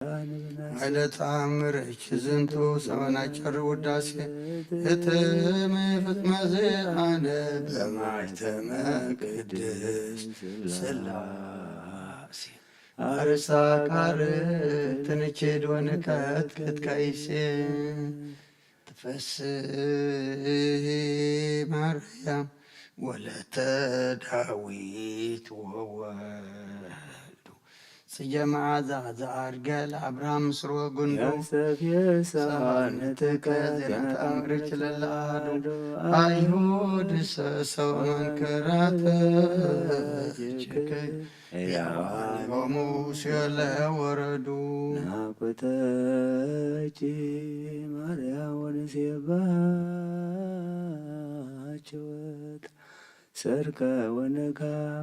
ኃይለ ተአምርኪ ዝንቱ ሰበናጨር ውዳሴ እትም ፍጽመ ዚአነ በማይተመ ቅድስት ሥላሴ አርሳቃር ትንችድ ወንቀት ክትከይሴ ትፈስህ ማርያም ወለተ ዳዊት ወወልዱ ጽጌ መዓዛ ዘአርገ ለአብርሃም ምስሮ ጉንዱ። ዮሴፍ የሳን ንትከ ዜና ተአምርች ለለአሐዱ አይሁድ ሰሰው መንከራተ ችክ ያዋን ሆሙ ሲዮለ ወረዱ። ናኩተች ማርያም ወንሴባች ወት ሰርቀ ወነጋ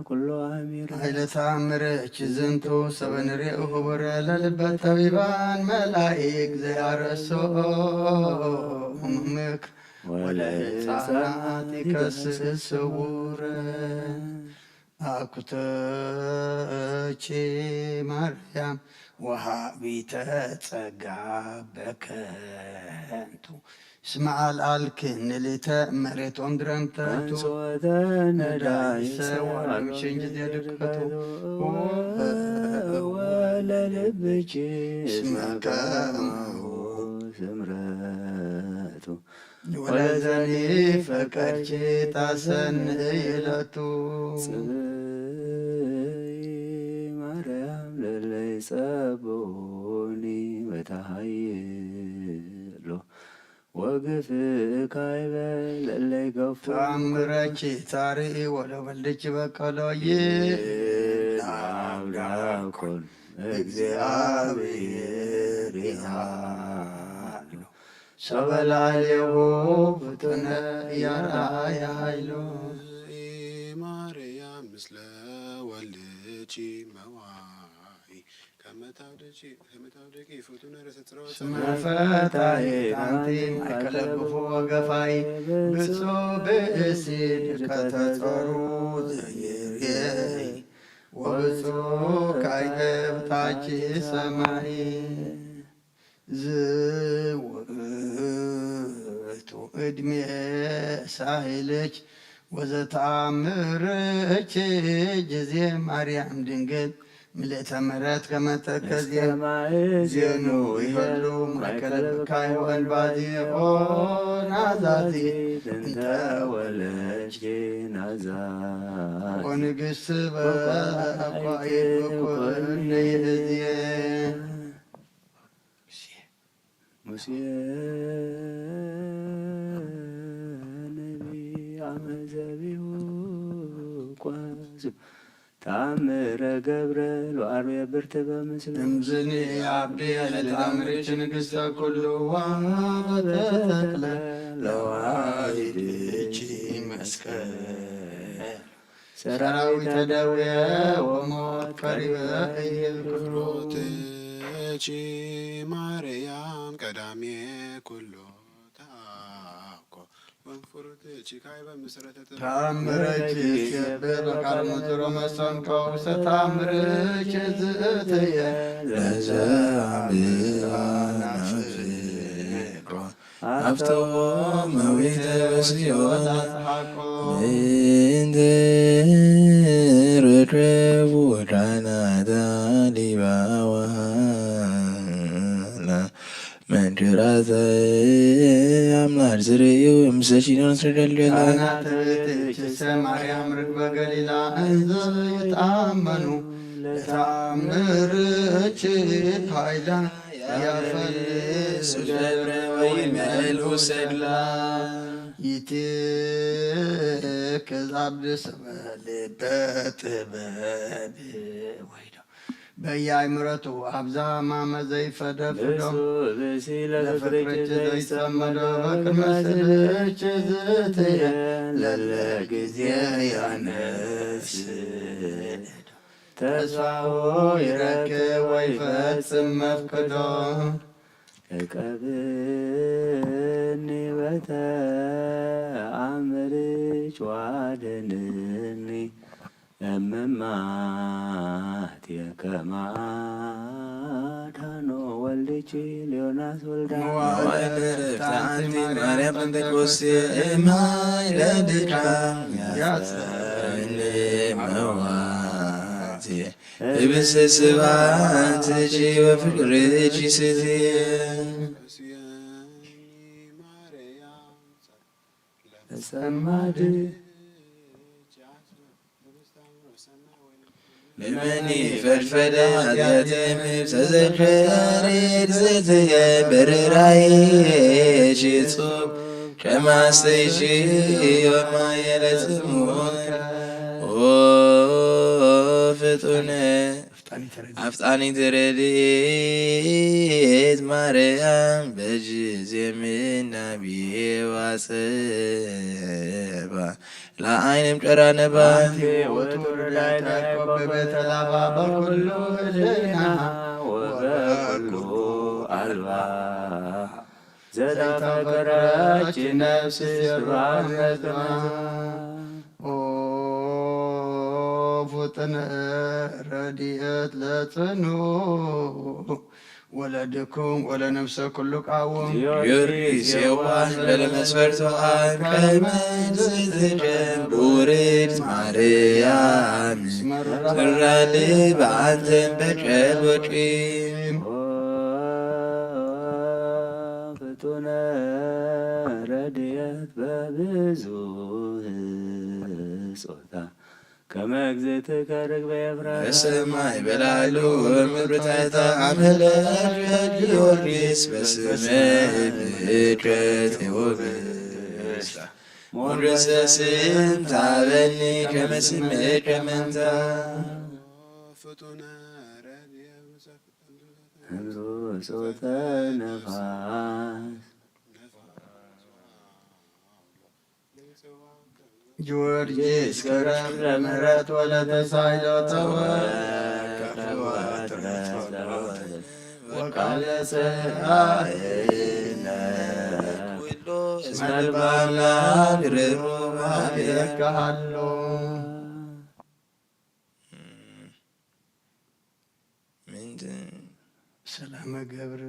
ኩሎ አሚረ። ኃይለ ተአምርች ዝንቱ ሰበ ንሬኡ ህቡረ ለልበ ጠቢባን መላኢክ ዘያረሶ ምምክ ወለሕፃናት ይከስስ ስውረ። አኩተች ማርያም ወሃቢተ ጸጋ በከንቱ እስመ አልአልክን ሊተ መሬቶም ድረምተቱ አንሶተ ነዳይሰ ዋልምሽን ጊዜ ድቀቱ ወለልብኪ እስመ ከማሁ ስምረቱ ወለዘኒ ፈቀድኪ ታሰንይ እለቱ። ጽብይ ማርያም ለለይ ጸብኡኒ በታሃይሎ ወግፍ ካይበ ለለይ ገፉ። ተአምረኪ ታርኢ ወለወልድኪ በቀሎ ይናብዳኮን እግዚአብሔር ይሃሉ። ሰበላሌሁ ፍጡነ ያርአያ ኃይሉ። ማርያም ምስለ ወልድኪ መዋኢ ከመ ታውደቂ ፍጡነ ርእሰ ጽርወ ስመ ፈታሔ አንቲ ማእከለ ግፉ ወገፋይ። ብፁዕ ብእሲ ድቀተ ጾሩ ዘይርየይ ወብፁዕ ካይበ ብታች ሰማይ። ዝውእቱ እድሜ ሳህልች ወዘተአምርች ጊዜ ማርያም ድንግል ምልእተ ምሕረት ከመተከዜ ዜኑ ይህሉ ማእከለ ብካይ ወእንባዜ ኦ ናዛዚ እንተ ወለድኪ ናዛ ኦ ንግሥት በኳይ ኩን ይእዜ ሙሴ ነቢይ አመ ዘቢሁ ቋሱ ተአምረ ገብረ ለአርዌ ብርት በምስሉ። እምዝኒ አቢ ለተአምርች ንግሥተ ኩሉ ወበተተክለ ለዋሂድች መስቀል ሰራዊተ ደዌ ወሞት ቀሪበ እይል ክፍሉ። ፍሮትኪ ማርያም ቀዳሜ ኩሉ ተአኮ ወፍሮትኪ ካይበ ምስረተ ተአምረኪ ሲያበ በቃል ሙዝሮ መሰንቆ ውሰተ ተአምርኪ ዝእትየ ለዘ አምራ ናፍቆ አፍቶ መዊተ በሲኦል ምእንቲ ርክብ ወዳናታ ዲባዋ መንክራተ አምላክ ዝርእዩ ምሰሲኖን ስደልዮታ። ካህናት ቤትችሰ ማርያም ርግበ ገሊላ እንዘ ይትአመኑ ለተአምርኪ ኃይላ ያፈልሱ ደብረ ወይመልኡ ሰድላ። ይትክዝ አብድ ስመ ልበ ጥበብ ወይዶ በየአእምረቱ አብዛ ማመ ዘይፈደፍዶ ብእሱ ብእሲ ለፍቅርኪ ለፍቅርኪ ዘይሰመዶ ዘይሰመዶ በቅድመ ስልኪ ዝትየ ለለ ጊዜ ያነስ ተስፋሁ ይረክብ ወይፈጽም መፍቅዶ። እቀብኒ በተአምርኪ ዋደንኒ እምማት የከማት ዳኖ ወልድኪ ዮናስ ወልዳ መዋዕለ ዕረፍቲ ኣንቲ ማርያም ጴንጠቆስቴ እማይ ለድካ ያጸኒ መዋቲ እብስ ስብሐትኪ ወፍቅርኪ ስዝየ ሰማድ ንመኒ ፈድፈደ ኃጢአቴ ምብሰዘከሪት ዝትየ በርራይ ሽጹብ ከማስተይሺ ወማየለ ጽሙወ ኦ ፍጡነ ኣፍጣኒት ረድኤት ማርያም በጅዜ ምናብዬ ዋጸባ ለአይንም ቀራነባ ወትውርዳይታ ያዕቆብ በተላባ በኩሉ ህልና ወበኩሉ አልባ ዘተፈቀረች ነፍስ ስብሐት ለስማ ኦ ፍጥነ ረድኤት ለጽኑ ወለድኩም ወለነፍሰ ኩሉ ቃውም ጊዮርጊስ የዋህ በለመስፈርቶ አብ ከመ ዝትቀም ውርድ ማርያም ትራሊ በአንተን በቀል ወቂም ፍጡነ ረድኤት በብዙ ጾታ ከመ እግዝእትከ ርግበ ኤፍራታ በሰማይ በላዕሉ ወምድር ታሕታ አምለክ ጊዮርጊስ በስመ ብከት ወበስታ ሞገሰ ስም ታበኒ ከመ ስምከ መንታ ፍጡነ ረድኤት ጾተ ነፋስ ጊዮርጊስ ቅረብ ለምህረት ወለተሳይሎ ተወከፍ ወትረ ጸሎት ወቃለ ሰአይነ ኩሉ እስመ ልበ አምላክ ርሩብ ሀቤከ ሀሎ። ምንድን ሰላመ ገብር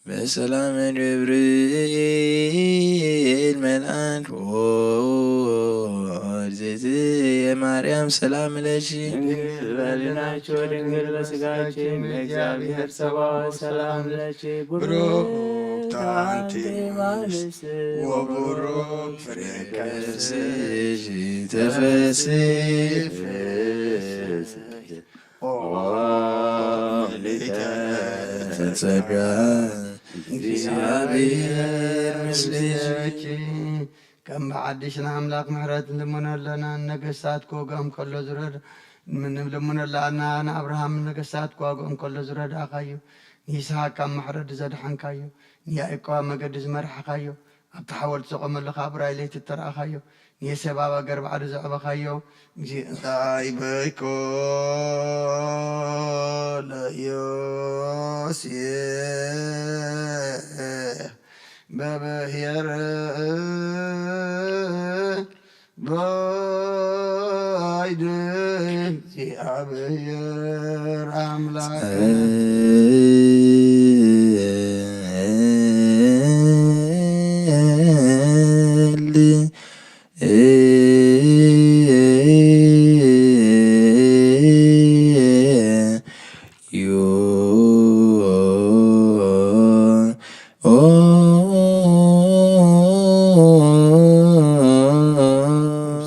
በሰላመን ገብርኤል መልአክ ኦርዜዝ የማርያም ሰላም ለኪ ድንግል በሊናችሁ ድንግል በስጋችን በእግዚአብሔር ጸባኦት ሰላም ለኪ ብሩክት አንቲ እምአንስት ወብሩክ ፍሬ ከርስኪ ተፈሲ ኦ ምልዕተ ጸጋ እግዚአብሔር ምስሌኪ። ከም ብዓዲሽና ኣምላኽ ምሕረት ንልምነለና። ንነገስታት ክወግኦም ከሎ ዝረድ-፣ ንልምነላና ንኣብርሃም ነገስታት ክዋግኦም ከሎ ዝረዳእካዮ፣ ንይስሓቅ ካብ ማሕረዲ ዘድሓንካዮ፣ ንያዕቆብ ኣብ መገዲ ዝመራሕካዮ፣ ኣብቲ ሓወልቲ ዘቖመሉ ካብ ራእይ ለይቲ እተራእኻዮ፣ ንዮሴፍ ኣብ ኣገር ባዕሪ ዘዕበኻዮ፣ እንታይ በይኮ ለዮሴፍ በብሔር ባይድ እግዚኣብሔር ኣምላክ ጸሊ ዮ ኦ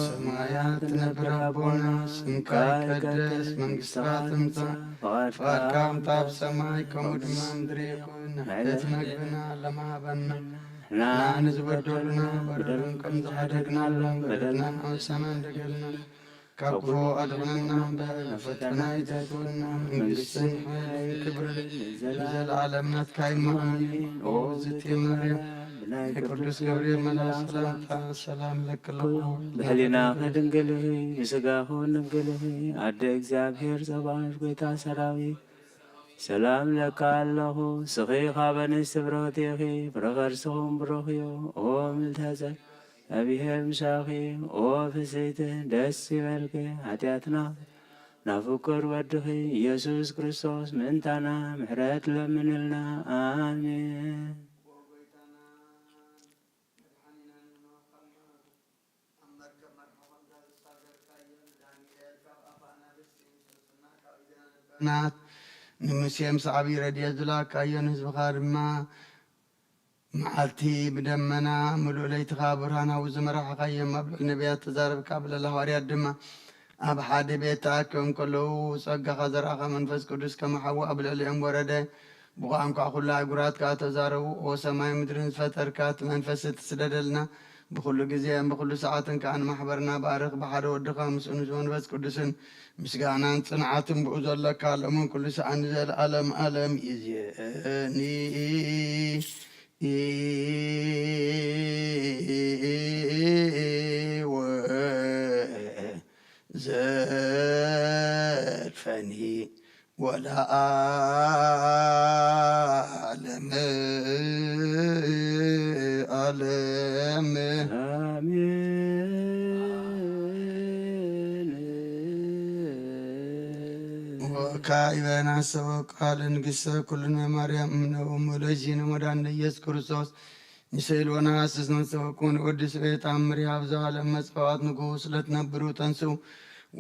ሰማያት ትነብር ኣቦና፣ ስምካ ይቀደስ፣ መንግስትኻ ትምጻእ፣ ፍቓድካ ከምታ ኣብ ሰማይ ከምኡ ድማ ምድሪ ይኹን። ንዕለት መግብና ለማሃበና፣ ንሕና ንዝበደሉና በደሎም ከም ዝሓደግናሎም በደልና ንዓውሳና እንደገልና ካብ ክፉ ኣድሕነና እምበር፣ ናብ ፈተና ኣይተእትወና። መንግስትን ሓይልን ክብርን ንዘለዓለም ናትካ እዩ። ኣሜን። ኦ እግዝእትየ ማርያም፣ ብናይ ቅዱስ ገብርኤል መልኣክ ሰላምታ ሰላም እለኪ ኣለኹ። ብሕሊናኺ ድንግል ኢኺ፣ ብስጋኺ እውን ድንግል ኢኺ። ኣደ እግዚኣብሔር ጸባኦት፣ ጐይታ ሰራዊት፣ ሰላም እለኪ ኣለኹ። ንስኺ ካብ ኣንስቲ ብርኽቲ ኢኺ፣ ፍረ ከርስኺ እውን ብሩኽ እዩ። ኦ ምልዕተ ጸጋ፣ እግዚኣብሔር ምሳኺ፣ ኦ ፍስሕቲ፣ ደስ ይበልኪ። ሓጢኣትና ናብ ፍቁር ወድኺ ኢየሱስ ክርስቶስ ምእንታና ምሕረት ለምንልና። ኣሜን። ናት ንሙሴ ምስ ዓብዪ ረድኤት ዝላካዮ ንህዝብኻ ድማ መዓልቲ ብደመና፣ ምሉእ ለይትኻ ብርሃን ሃቡ ዝመራሕኻዮም፣ ኣብ ልዕሊ ነቢያት ተዛረብካ፣ ኣብ ልዕሊ ሃዋርያት ድማ ኣብ ሓደ ቤት ተኣኪቦም ከለዉ፣ ጸጋኻ ዘርኣኻ መንፈስ ቅዱስ ከም ሓዊ ኣብ ልዕሊኦም ወረደ። ብቋንቋ ኩሉ ኣህጉራት ከኣ ተዛረቡ። ኦ ሰማይ ምድርን ዝፈጠርካ፣ እቲ መንፈስ እቲ ስደደልና፣ ብኹሉ ግዜን ብኹሉ ሰዓትን ከኣ ንማሕበርና ባርኽ። ብሓደ ወድኻ ምስኡ ንመንፈስ ቅዱስን ምስጋናን ጽንዓትን ብኡ ዘለካ፣ ሎምን ኩሉ ሰዓትን ንዘለኣለም ኣለም ይእዜኒ። ወዘልፈኒ ወለዓለመ ዓለም። ኣሜን። ወካዕበ ናሰወ ቃል ንግሰ ኩልነ ማርያም እምነ ወሙ ለዚነ መድኃኒነ ኢየሱስ ክርስቶስ ንስእል ወነሐስስ ነፍሰወኩን ወዲ ስቤት አምሪ ሀብዛ ለመጽዋት ንጉስ ለትነብሩ ተንሱ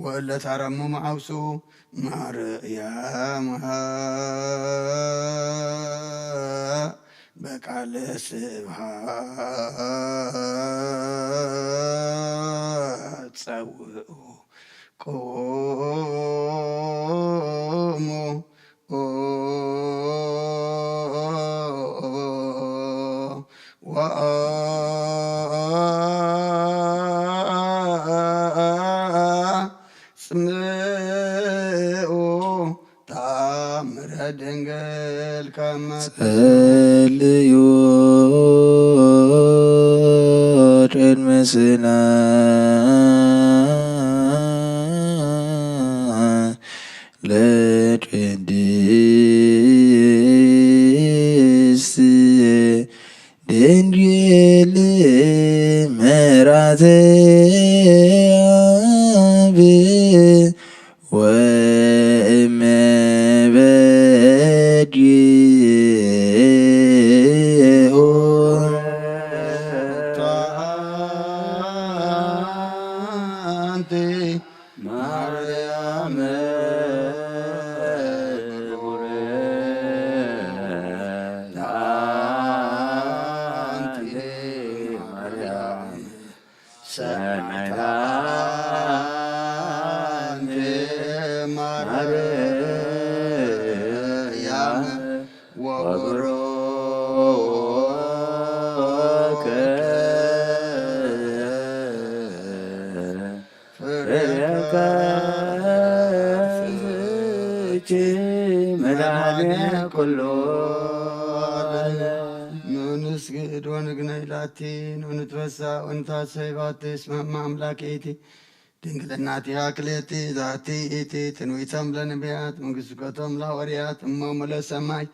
ወለታረሙ መዓውሱ ማርያም በቃለ ስብሐት ጸውዑ ቁሙ ወአጽምዑ ተአምረ ድንግል ከመ ጸልዩ ቅድመ ስላ ለቅድስት ድንግል ምራተ አብ ወእመ በዲኡ አንቲ ማርያም አንቲ ማርያም ሰናይታ አንቲ ማርያም ወብሩክ ፍሬ ከርሥኪ መድኃኔ ኩሉ ዓለም። ንስግድ ወንግነይ ላቲ ንንትበሳ ወንታሰይ ባቲ እስመ እመ አምላክ ኢቲ ድንግልናቲሃ ክልኤቲ ዛቲ ኢቲ ትንቢቶም ለነቢያት መንግስቶቶም ለሐዋርያት እሞሙ ለሰማይ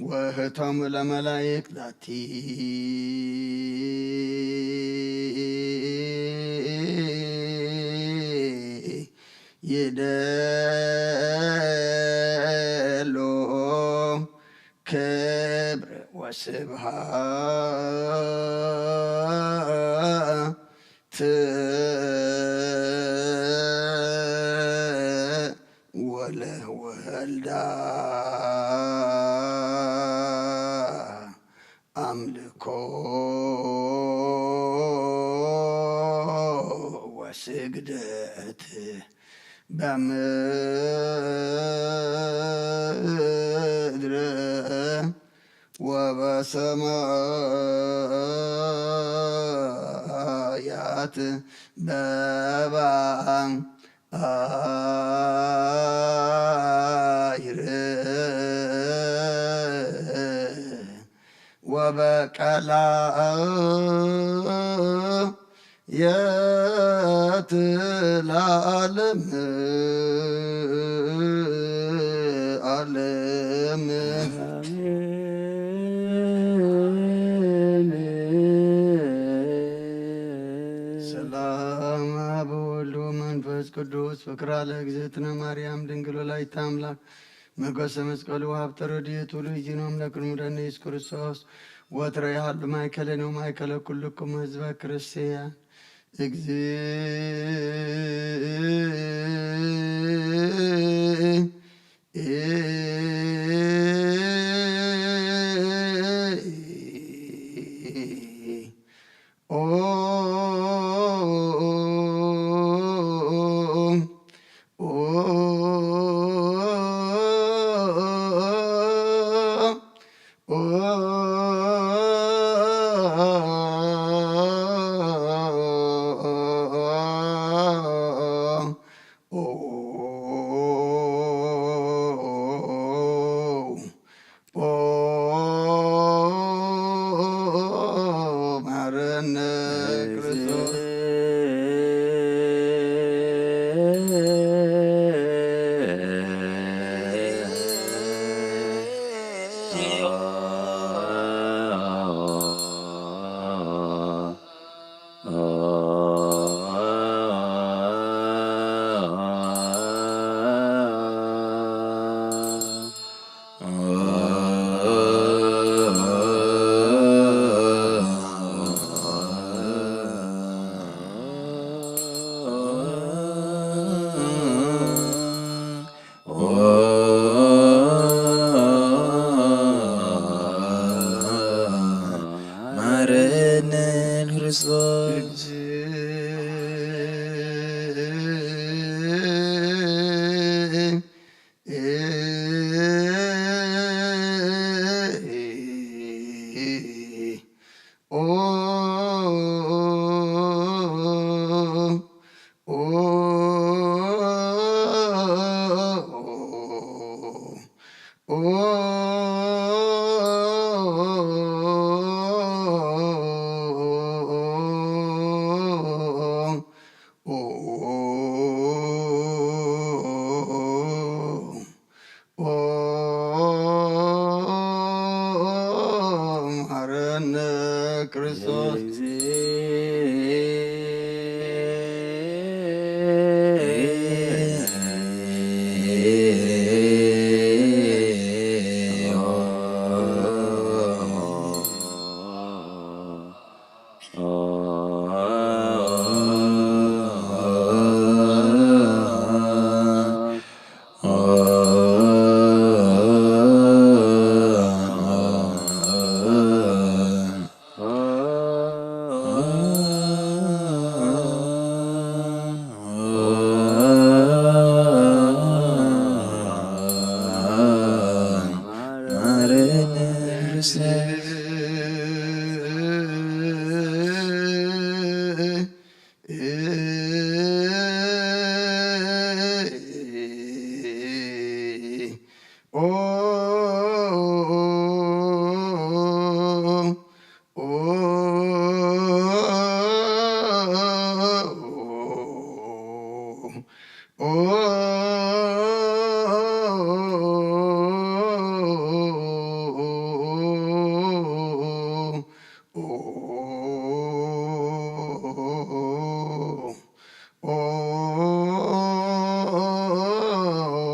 ወህቶም ለመላይክ ዛቲ ይደሉ ክብር ወስብሃት ወለወልዳ አምልኮ ወስግደት በምድር ወበሰማያት በባ አይር ወበቀላ የት ለዓለም ዓለም። ሰላም አብ ወልድ ወመንፈስ ቅዱስ ፍቅራ ለእግዝእትነ ማርያም ድንግል ወላዲተ ኣምላክ መገሰ መስቀሉ ወሀብተ ረድኤቱ ልእዚኖም ለክርሙደነ ኢየሱስ ክርስቶስ ወትረ ይሃሉ ማእከለነ ወማእከለ ኩልክሙ ህዝበ ክርስቲያን። እግዚእ ኦ መሐረነ ክርስቶስ። ማረነ ክርስቶስ።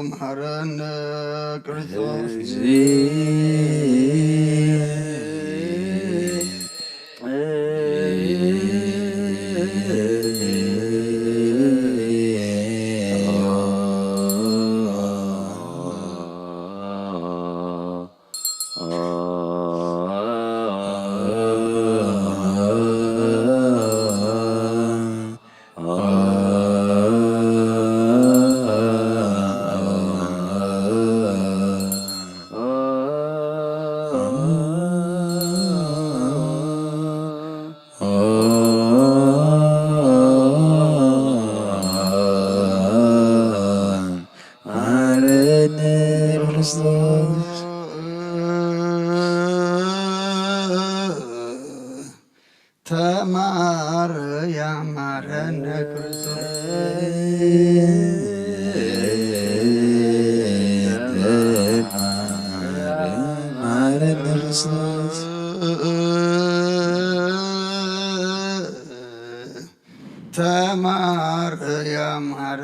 መሐረነ ክርስቶስ። መሐረነ ክርስቶስ። ተማርያም ማረነ ክርስቶስ። ማረነ ክርስቶስ። ተማርያም ማረ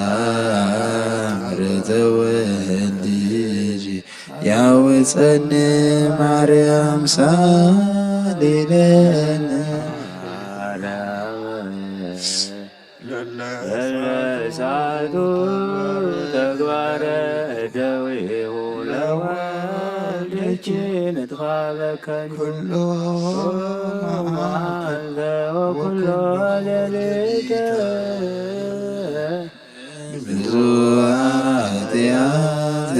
ማርያም ርተወልጂ ያውፀኒ ማርያም ሳሊለኒ ለሳቱ ተግባረ ደዊሁ ለወልድኪ ንትኻበከን ኩሎ መዓልተ ወኩሎ ሌሊተ ብዙ ኃጢአት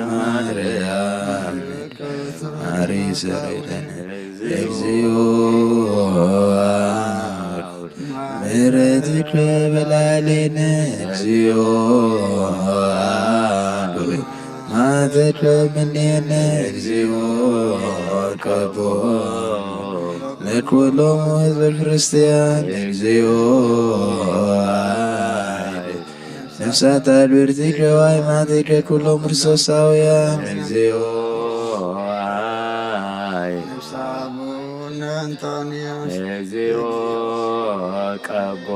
ማርያም ማሪ ሰሪለን እግዚኦ ምሕረትከ በላዕሌነ እግዚኦ ማትከ ምኔነ እግዚኦ ቀቦ ለኩሎም ህዝበ ክርስቲያን እግዚኦ ነፍሳት ኣድብርቲከ ዋይማቲከ ኩሎም ክርስቶሳውያን እግዚኦ ነፍሳ አቡነ እንጦንዮስ እግዚኦ ቀቦ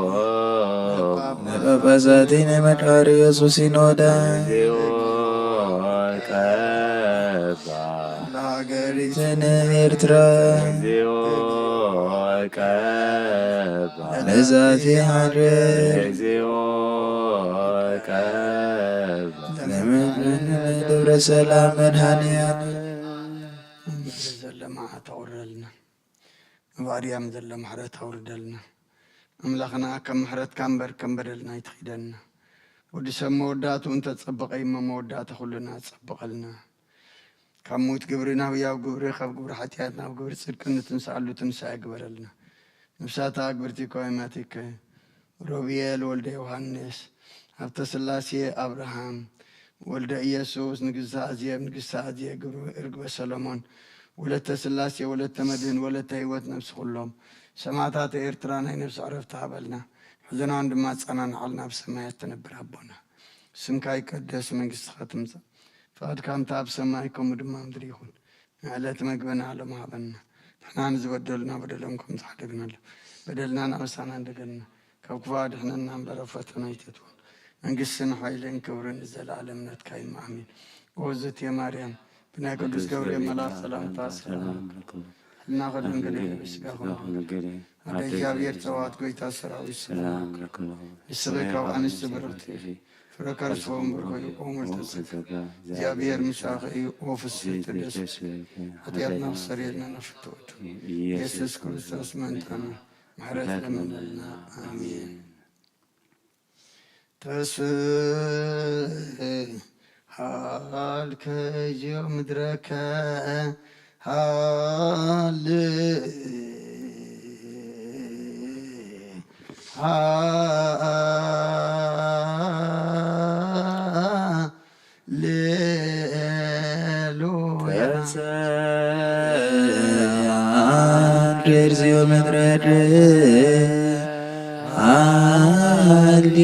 ንጳጳሳቲነ መቃርዮስ ሲኖዳ እግዚኦ ቀባ ለሀገሪትነ ኤርትራ እግዚኦ ቀባ ለዛቲ ሀገር እግዚኦ ቀባ ለመድኃኔ ደብረ ሰላም መድኃኔ ዓለም። እምበር ዘለ መዓት ኣውርደልና፣ ኣብ ኣርያም ዘለ ምሕረት ኣውርደልና። ኣምላኽና፣ ከም ምሕረትካ እምበር ከም በደልና ኣይትኺደና። ወዲ ሰብ መወዳእትኡ እንተጸበቐ እሞ፣ መወዳእታ ኩልና ጸብቐልና። ካብ ሙት ግብሪ ናብ ህያው ግብሪ፣ ካብ ግብሪ ሓጢኣት ናብ ግብሪ ጽድቂ እንትንስኣሉ ትንሳኤ ግበረልና። ነፍሳት ኣግብርቲ ከዋይማቲከ ሮብኤል ወልደ ዮሃንስ፣ ሃብተ ስላሴ ኣብርሃም፣ ወልደ ኢየሱስ፣ ንግስቲ ኣዜብ፣ ንግስቲ ኣዜብ፣ ግብሪ ርግበ ሰሎሞን፣ ወለተ ስላሴ፣ ወለተ መድህን፣ ወለተ ህይወት፣ ነፍሲ ኩሎም ሰማዕታት ኤርትራ ናይ ነፍሲ ዕረፍቲ ሃበልና። ሕዘናን ድማ ኣጸናንዓልና፣ ኣብ ሰማያት ትነብር ኣቦና። ስምካ ይቀደስ፣ መንግስትኻ ትምጻእ፣ ፍቓድካ እንተ ኣብ ሰማይ ከምኡ ድማ ምድሪ ይኹን። ንዕለት መግበና ሎም ሃበና። ንሕና ንዝበደሉና በደሎም ከም ዝሓደግናሎም በደልናን ኣበሳናን ደገልና። ካብ ክፉእ ኣድሕነና እምበር ኣብ ፈተና ኣይተእትወና። መንግስትን ሓይልን ክብርን ንዘለኣለም ናትካ እዩ። ኣሜን። ኦ ዝእቲ ማርያም፣ ብናይ ቅዱስ ገብርኤል መልኣክ ሰላምታ ሰላም እልክልኪ። ሕልና ከድንግል ስጋኹም ኣደ እግዚኣብሔር ጸባኦት ጎይታ ሰራዊት ሰላም እልክልኪ። ንስኺ ካብ ኣንስቲ ብርኽቲ ኢኺ። ፍረ ከርስኹም ብሩኽ እዩ። ኦ ምልዕተ ጸጋ፣ እግዚኣብሔር ምሳኺ እዩ። ኦ ፍስሕቲ ደስ ይበልኪ። ሓጢኣትና ክሰርየልና ናብ ፍትወቱ ኢየሱስ ክርስቶስ ምእንታና ምሕረት ለምነልና። ኣሜን። ተስብሕ ሃልከ ዚኦ ምድረከ ሃሌ ሃሌሉያ። ተሰብሐ እግዚኦ ምድረከ ሃሌ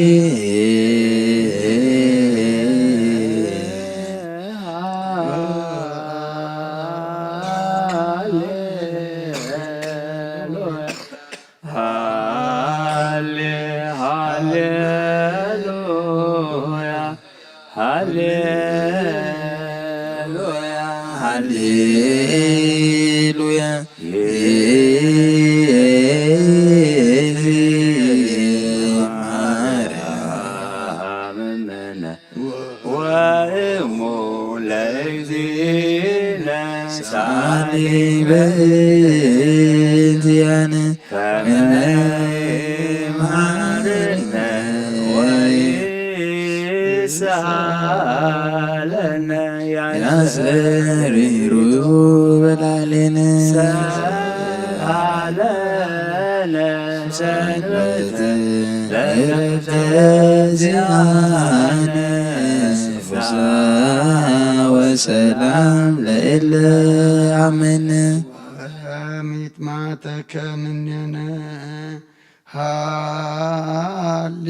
ሃሌ ሃሌሉያ ሃሌሉያ ሃሌሉያ። ማርያም እምነ ወእሙ ለእግዚእነ ሳሊ በእንቲአነ ከመ ይምሃረነ ወይስአለነ። ያስተሪሩ በላሌነ ሰአለነ ሰንበተ ለእረፍተ ዚአነ ፍስሐ ወሰላም ለእለ አመነ። ወሚጥማት ተከምኔነ ሃሌ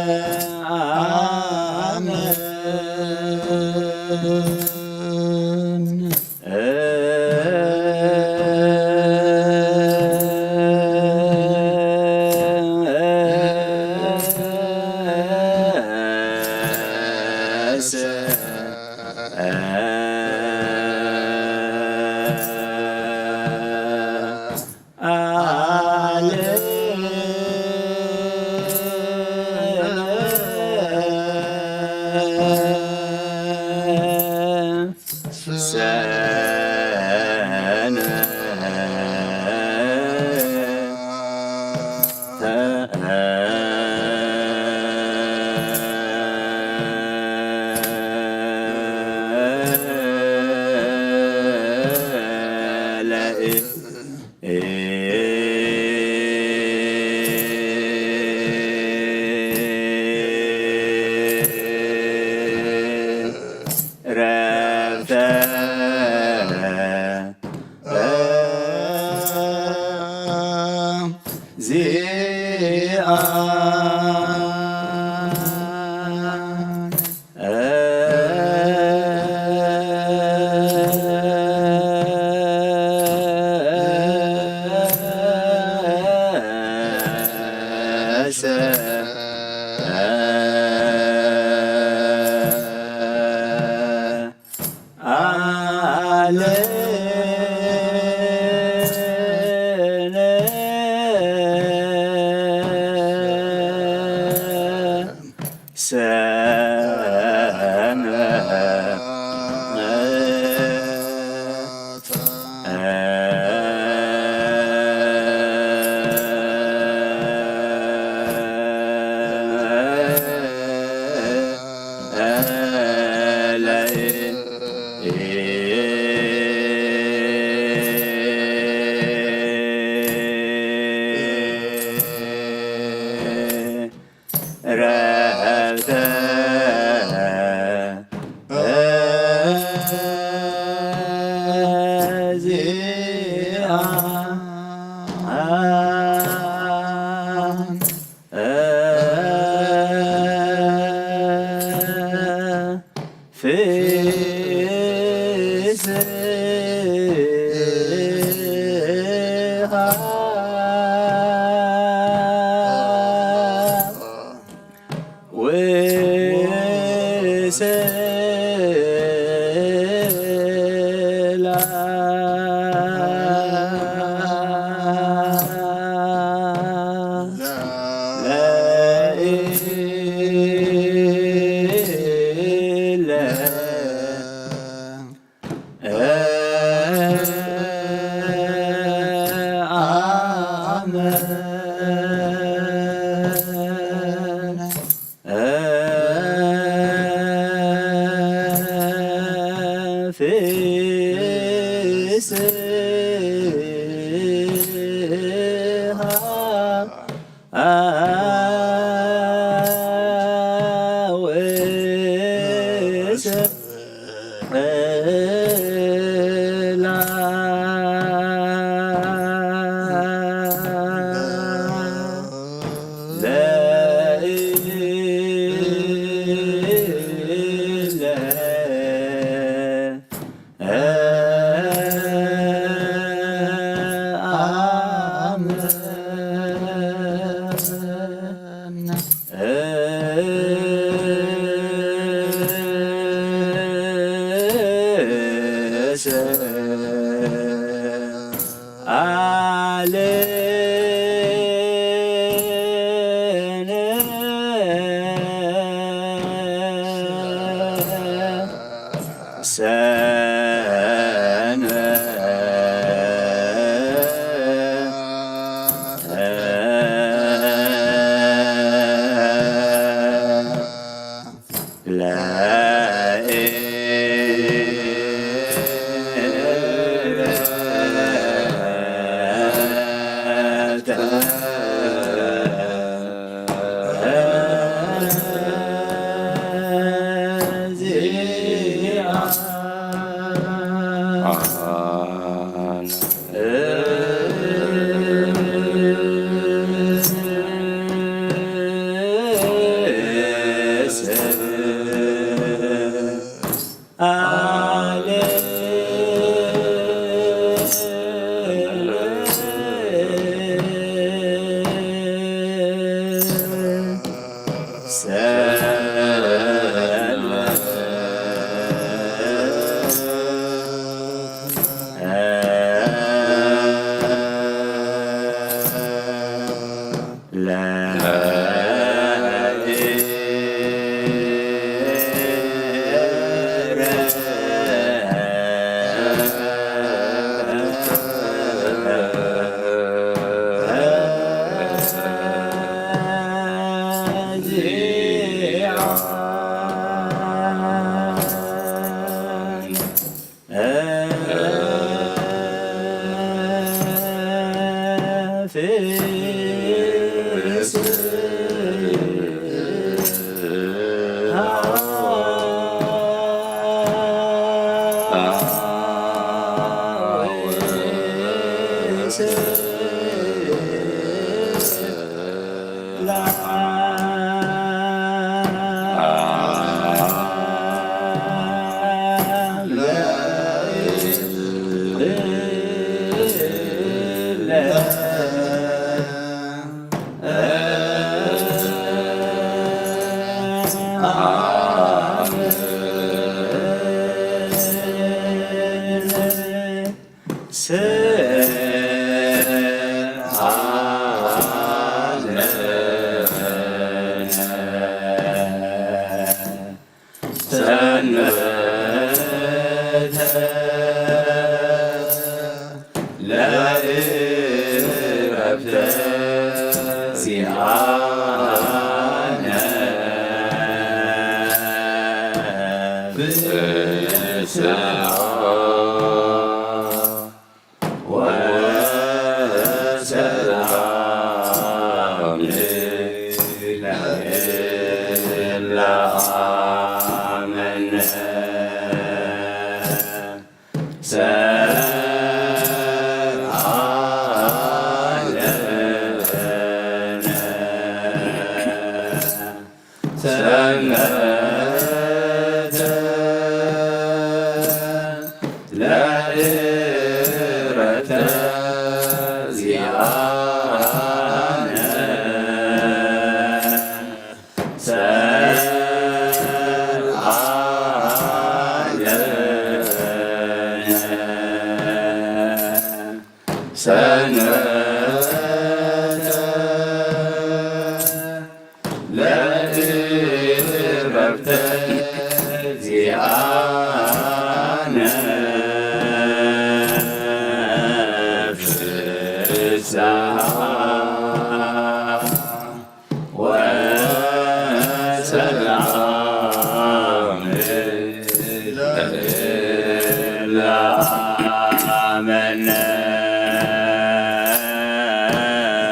አሜን። ሰንበተ ለእረፍተ ዚኣነ ፍስሓ ወሰላም ለእለ አመነ። ሰአለነ ሰንበተ ለእረፍተ ዚአነ ሰአለነ ሰንበተ ለእረፍተ ዚአነ ፍስሓ ወሰላም ለእለ አመነ።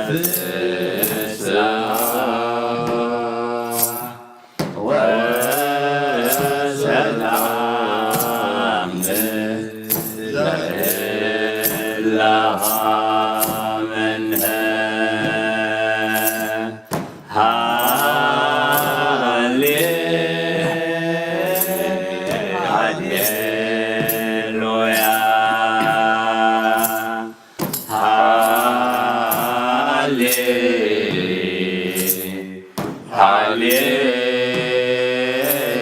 ፍስሓ ወሰላም ለእለ አመነ። ሃሌ-፣ ሃሌሉያ፣ ሃሌ-፣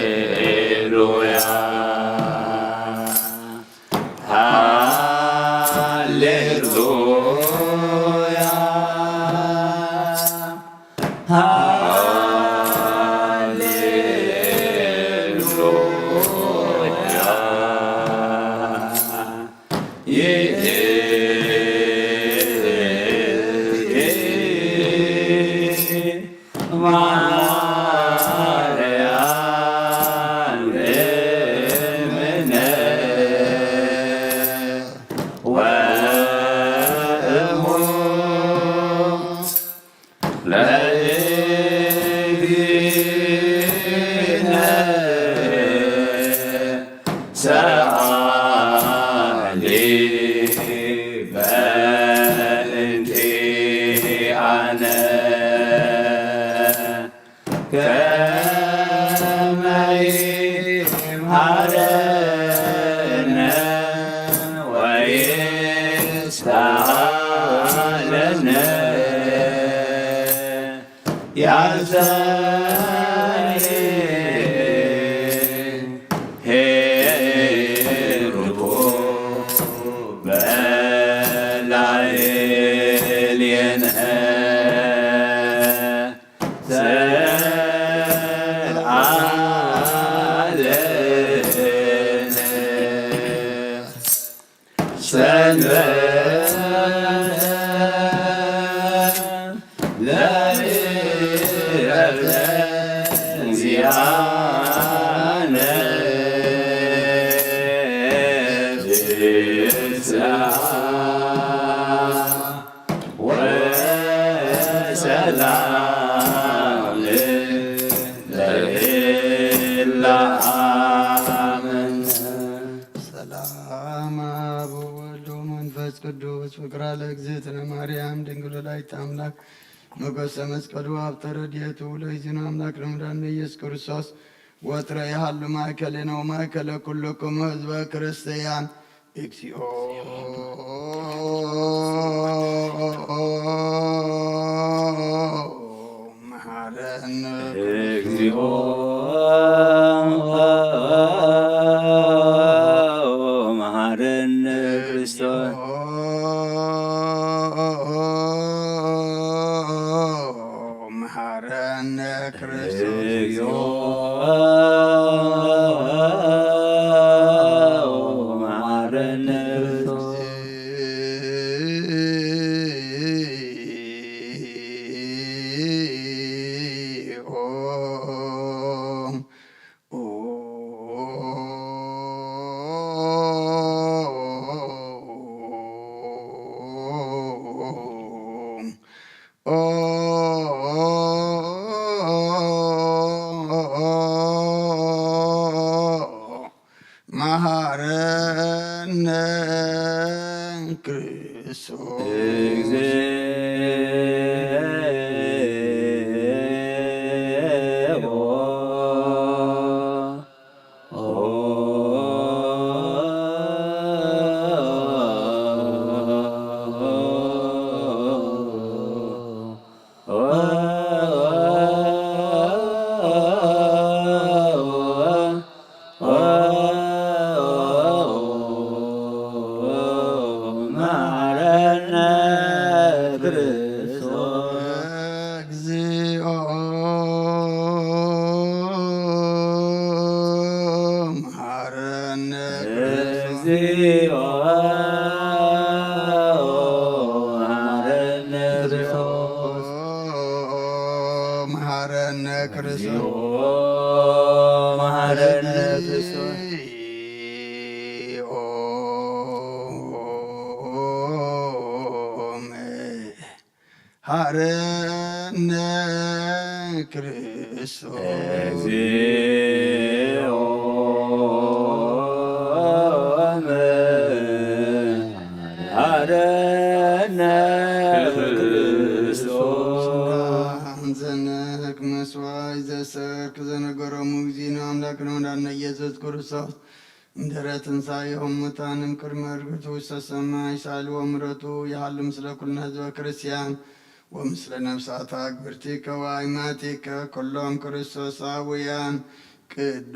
ሃሌሉያ፣ ሃሌሉያ። ሃሌሉያ። ማርያም እምነ ወእሙ ለእግዚእነ ሰአሊ በእንቲአነ ከመ ይምሃረነ ወይስአለነ። ያዘ ያነ ፍስሓ ወሰላም ለህላመነ። ሰላም አብ ወወልድ ወመንፈስ ቅዱስ ፍቅራ ለእግዝእትነ ማርያም ድንግል ወላዲተ አምላክ ሞገሰ መስቀሉ ሀብተ ረድኤቱ ለእግዚእነ አምላክ ለመድኃኒነ ኢየሱስ ክርስቶስ ወትረ ይሃሉ ማእከሌነ ወማእከለ ኩልክሙ ህዝበ ክርስቲያን። እግዚኦ መሐረነ። እግዚኦ መሐረነ ክርስቶስ። መሐረነ ክርስቶስ። እግዚኦ መሐረነ ክርስቶስ። መሐረነ ክርስቶስ። እግዚኦ። መሐረነ ክርስቶስ። እግዚኦ መሐረነ ክርስቶስ። እግዚኦ መሐረነ ክርስቶስ። መሐረነ ክርስቶስ። መሐረነ ክርስቶስ። መሐረነ ክርስቶስ። እግዚኦ መሐረነ ክርስቶስ። ዘነክ መስዋይ ዘሰርክ ዘነገሮሙ እግዚእነ አምላክነ ወመድኃኒነ ኢየሱስ ክርስቶስ እምድኅረ ትንሣኤሁ እሙታን እምቅድመ ዕርገቱ ውስተ ሰማይ ሳልዎ ምሕረቱ ይሃሉ ምስለ ኩልነ ህዝበ ክርስቲያን ወምስለ ነፍሳት አግብርቲከ ወአይማቲከ ኩሎም ክርስቶሳውያን። ቅዱስ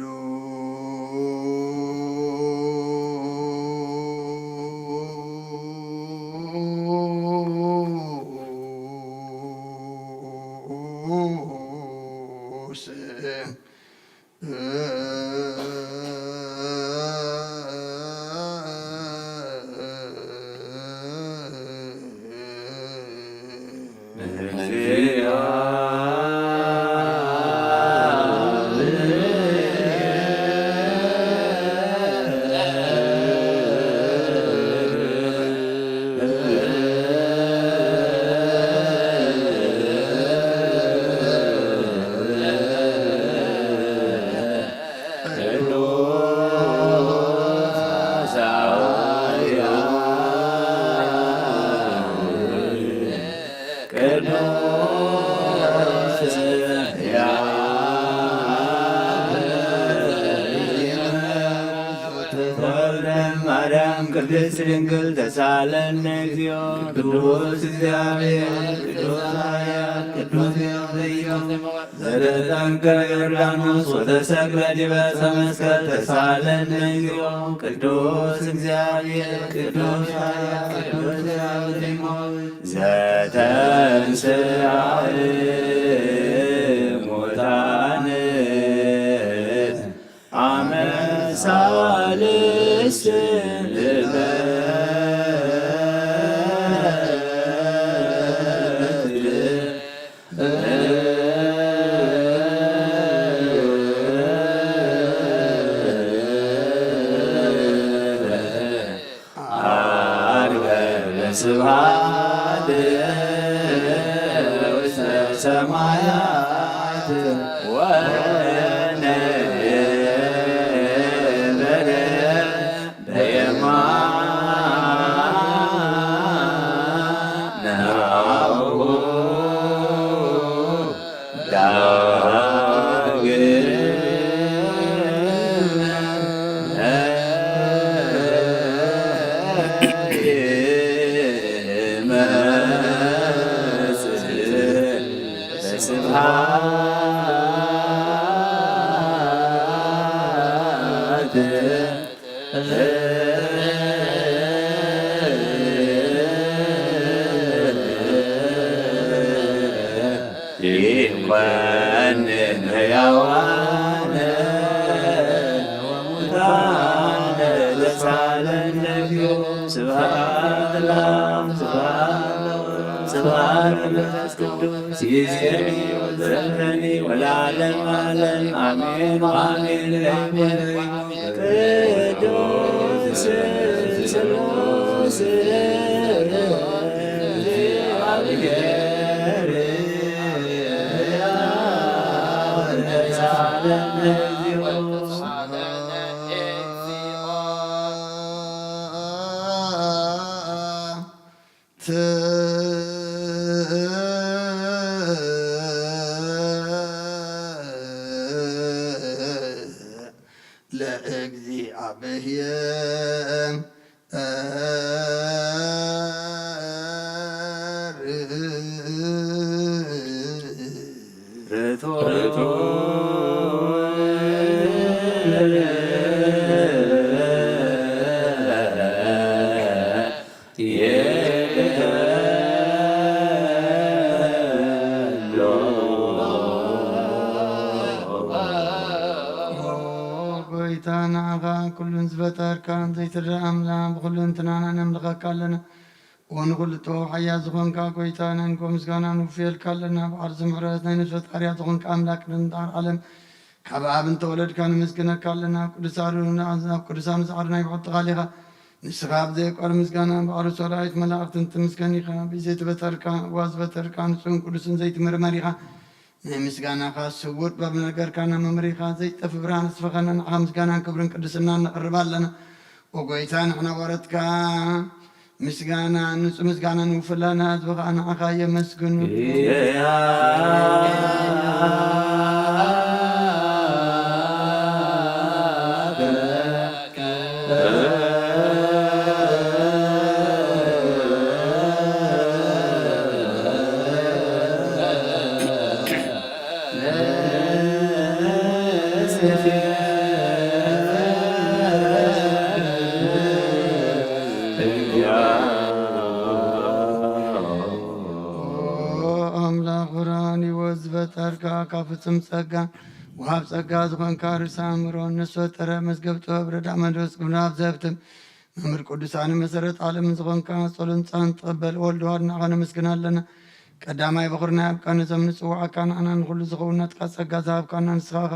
ቅዱስ ያሬድ ተወልደ ማርያም ቅድስት ድንግል ተሳለን እግዚኦ። ቅዱስ እግዚአብሔር ቅዱስ ኃያል ቅዱስ ዘተጠምቀ ዮርዳኖስ ወተሰቅለ ዲበ ዕፀ መስቀል ተሳለን እግዚኦ። ቅዱስ እግዚአብሔር ቅዱስ ኃያል ቅዱስ ዘተንሥአ እሙታን አመ ሣልስት ዕለት። ስብሐት ውስተ ሰማያት ወነ በየማነ አቡሁ ዳግም በስብሐት ይኮንን ሕያዋን ወሙታን ለዘለዓለም ነቢዩ። ስብሐት ለአብ፣ ስብሐት ለወልድ፣ ስብሐት ለመንፈስ ቅዱስ፣ ይእዜኒ ወዘልፈኒ ወለዓለመ ዓለም፣ አሜን ወአሜን። ቅዱስ ስሉስ እግዚአብሔር ለእግዚአብሔር ጎይታ ንዓኻ ኩሉን ዝፈጠርካን ዘይትረኣ ኣምላኽ ብኹሉ እንትናና ነምልኸካ ኣለና። ኦ ንኹሉ ጥበብ ሓያል ዝኾንካ ጎይታ ናይ ንጎ ምስጋና ንውፍየልካ ኣለና። በዓል ዝምሕረት ናይ ነፍሲ ፈጣርያ ዝኾንካ ኣምላክ ንዳር ዓለም ካብ ኣብ እንተወለድካ ንምስግነካ ኣለና። ኣብ ቅዱሳኑ ኣብ ቅዱሳኑ ጻዕሪ ናይ ብሕቲ ቃል ኢኻ። ንስኻ ኣብ ዘየቋር ምስጋና በዓሉ ሰራዊት መላእክትን ትምስገን ኢኻ። ብዘይትበተርካ እዋ ዝበተርካ ንጹህን ቅዱስን ዘይትምርመር ኢኻ። ናይ ምስጋናኻ ስውር ጥበብ ነገርካና መምሪኻ ዘይጠፍ ብርሃን ኣስፈኸና ንዓኻ ምስጋናን ክብርን ቅድስናን ነቕርብ ኣለና። ኦ ጎይታ ንሕና ወረትካ ምስጋና ንጹህ ምስጋና ንውፍላና ህዝቢ ኸዓ ንዓኻ የመስግኑ። ኣምላኽ ብርሃን ህይወት ዝፈጠርካ ካብ ፍጹም ጸጋ ወሃብ ጸጋ ዝኾንካ ርእሰ ኣእምሮ ንዝፈጠረ መዝገብ ጥበብ ረዳእ መንፈስ ቅዱስ ዘህብትም መምህር ቅዱሳን መሰረት ዓለምን ዝኾንካ ጸሎን ጻን ትቐበል ወልድ ዋህድ ንዓኻ ነመስግን ኣለና። ቀዳማይ በኹርና ኣብ ቃል ዘመን ንጽውዓካ ንዓና ንኹሉ ዝኸውን ናትካ ጸጋ ዝሃብካና ንስኻ ኢኻ።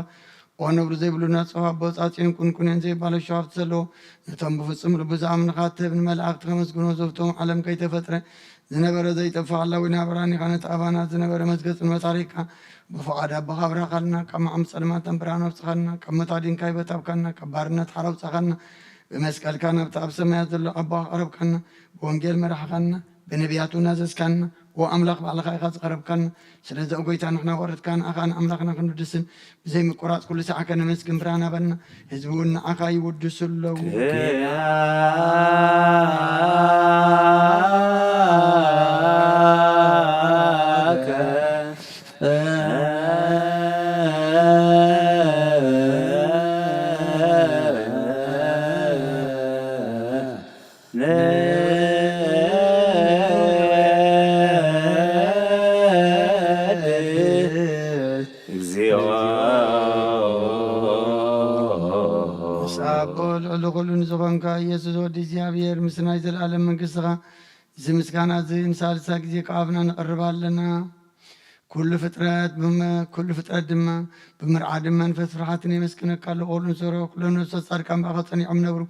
ኦ ነብሪ ዘይብሉ ናጽዋ ኣቦ ጻጽዮን ቁንቁኔን ዘይባለሾ ሃብቲ ዘለዎ ነቶም ብፍጹም ልቡ ዝኣምንኻ ትህብ ንመላእኽቲ ከመስግኖ ዘውቶም ዓለም ከይተፈጥረ ዝነበረ ዘይጠፍእ ሃላዊና ብርሃን ኢኻ። ነቲ ኣባና ዝነበረ መዝገጽን መታሪካ ብፍቓድ ኣቦኻ ኣብራኻልና፣ ካብ መዓም ጸልማት ብርሃን ኣውጽኻልና፣ ካብ ሞት ኣዲንካ ህይወት ሃብካና፣ ካብ ባርነት ሓራ ኣውጻኻና፣ ብመስቀልካ ናብቲ ኣብ ሰማያት ዘሎ ኣቦኻ ኣቕረብካና፣ ብወንጌል መራሕኻና፣ ብነቢያት እውን ኣዘዝካና። ኦ ኣምላኽ ባዕልኻ ኢኻ ዝቐረብካና። ስለዚ ኦ ጎይታ ንሕና ወረትካ ንኣኻ ንኣምላኽና ክንውድስን ብዘይ ምቁራጽ ኩሉ ሰዓከ ነመስግን ብርሃን ኣበና። ህዝቢ እውን ንዓኻ ይውድሱ ኣለዉ። ንወድስ እግዚኦ። ምስ ኣቦ ልዕሊ ኩሉ ንዝኾንካ ኢየሱስ ወዲ እግዚኣብሔር ምስ ናይ ዘለኣለም መንግስትኻ እዚ ምስጋና እዚ ንሳልሳ ግዜ ካብ ኣብና ነቕርብ ኣለና። ኩሉ ፍጥረት ብመ-፣ ኩሉ ፍጥረት ድማ ብምርዓድን መንፈስ ፍርሓትን የመስግነካ ኣሎ። ኩሉ ንሰሮ ኩሎ ነፍሶ ጻድቃን ብኣኻ ጸኒዖም ነብሩ።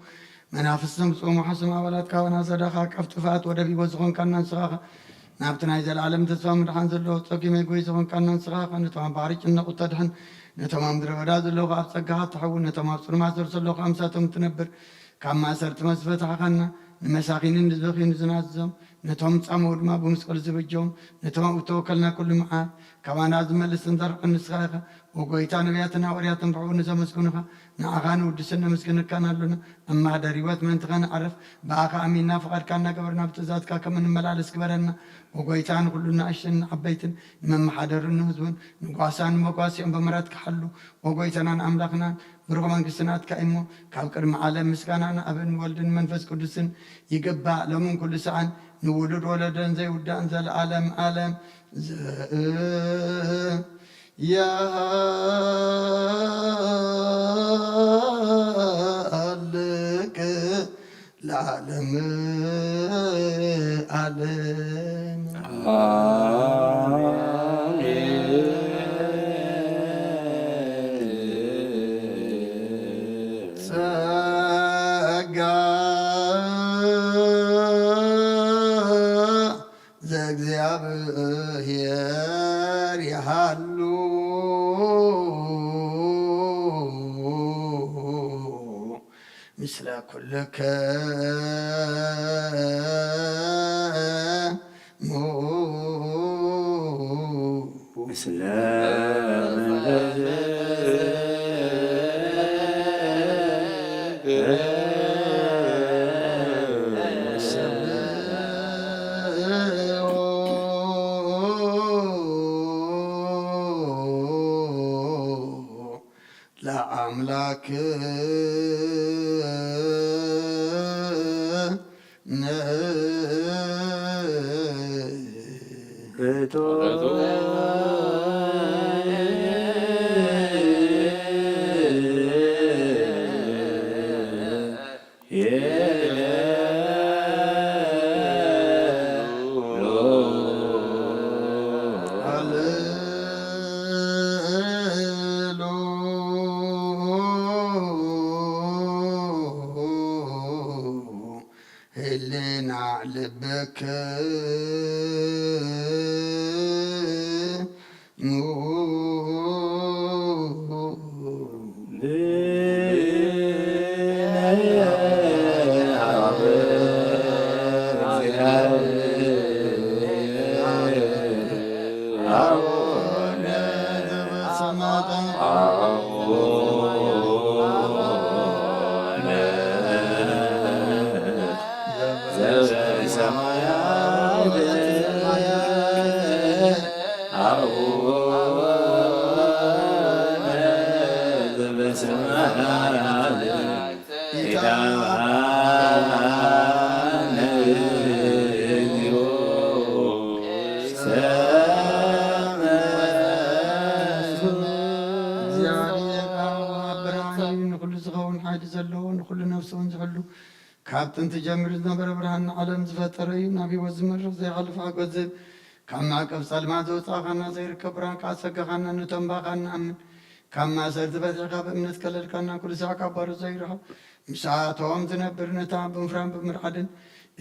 መናፍስትን ብጽሙም ሓስም ኣባላት ካባና ዘዳኻ ቀፍ ጥፍኣት ወደብ ህይወት ዝኾንካና ንስኻ ኢኻ። ናብቲ ናይ ዘለኣለም ተስፋ ምድሓን ዘለዎ ጸጊ መግቢ ዝኾንካና ንስኻ ኢኻ። ነቶም ኣብ ባሕሪ ጭነቑ ተድሕን፣ ነቶም ኣብ ምድረ በዳ ዘለዉ ኣብ ጸጋኻ ትሕውን፣ ነቶም ኣብ ጽልማት ዘሎ ዘለዉ ኣምሳቶም ትነብር፣ ካብ ማእሰርቲ መስ ፈታሕኻና፣ ንመሳኺንን ንዝበኽዩን ዝናዝዞም፣ ነቶም ጻምኡ ድማ ብመስቀሉ ዝበጀዎም፣ ነቶም ኣብኡ ተወከልና ኩሉ መዓት፣ ካባና ዝመልስን ዘርሕቕን ንስኻ ኢኻ። ወጎይታ ነቢያትን ሃዋርያትን ብሕቡር ንዘመስግኑኻ፣ ንዓኻ ንውድስን ነመስግነካን ኣሎና። ኣብ ማህደር ህይወት ምእንቲ ኸነዕርፍ፣ ብኣኻ ኣሚንና ፍቓድካ እናገበርና ብትእዛዝካ ከም እንመላለስ ግበረና። ወጎይታ ንኹሉ ንኣሽትን ንዓበይትን፣ ንመመሓደርን ንህዝቡን፣ ንጓሳን ንመጓስኦም ብምሕረትካ ሓሉ። ወጎይታናን ኣምላኽናን ብሩኽ መንግስቲ ናትካ እዩ እሞ፣ ካብ ቅድሚ ዓለም ምስጋና ንኣብን ወልድን መንፈስ ቅዱስን ይግባእ፣ ሎምን ኩሉ ሰዓን፣ ንውሉድ ወለዶን ዘይውዳእን ዘለዓለም ዓለም። ዘያሃልቅ ለዓለም ዓለም። ኣሜን። ጸጋ ዘእግዚኣብሔር ይሃሉ ምስለ ኩልክሙ። ምስለ ለአምላክ ህልና ልብክሙ። እግዚኣብሔር ኣብ ወወልድ ወመንፈስ ቅዱስ። ንኹሉ ዝኸውን ሓይሊ ዘለዎ፣ ንኹሉ ነፍሲ እውን ዝሕሉ፣ ካብ ጥንቲ ጀሚሩ ዝነበረ ብርሃን ንዓለም ዝፈጠረ እዩ። ናብ ህይወት ዝመርሕ ዘይሓልፍ ሓጎስ ዝህብ፣ ካብ ማዕቀብ ጸልማት ዘውጻእኻና ዘይርከብ ብርሃን ከኣ ሰገኻና። ነቶም ባኻ ንኣምን፣ ካብ ማእሰርቲ ፈቲሕካ ብእምነት ከለልካና። ኩሉ ሳዕ ካብ ባሮት ዘይርሕቕ፣ ምስኣቶም ዝነብር፣ ነታ ብምፍራን ብምርዓድን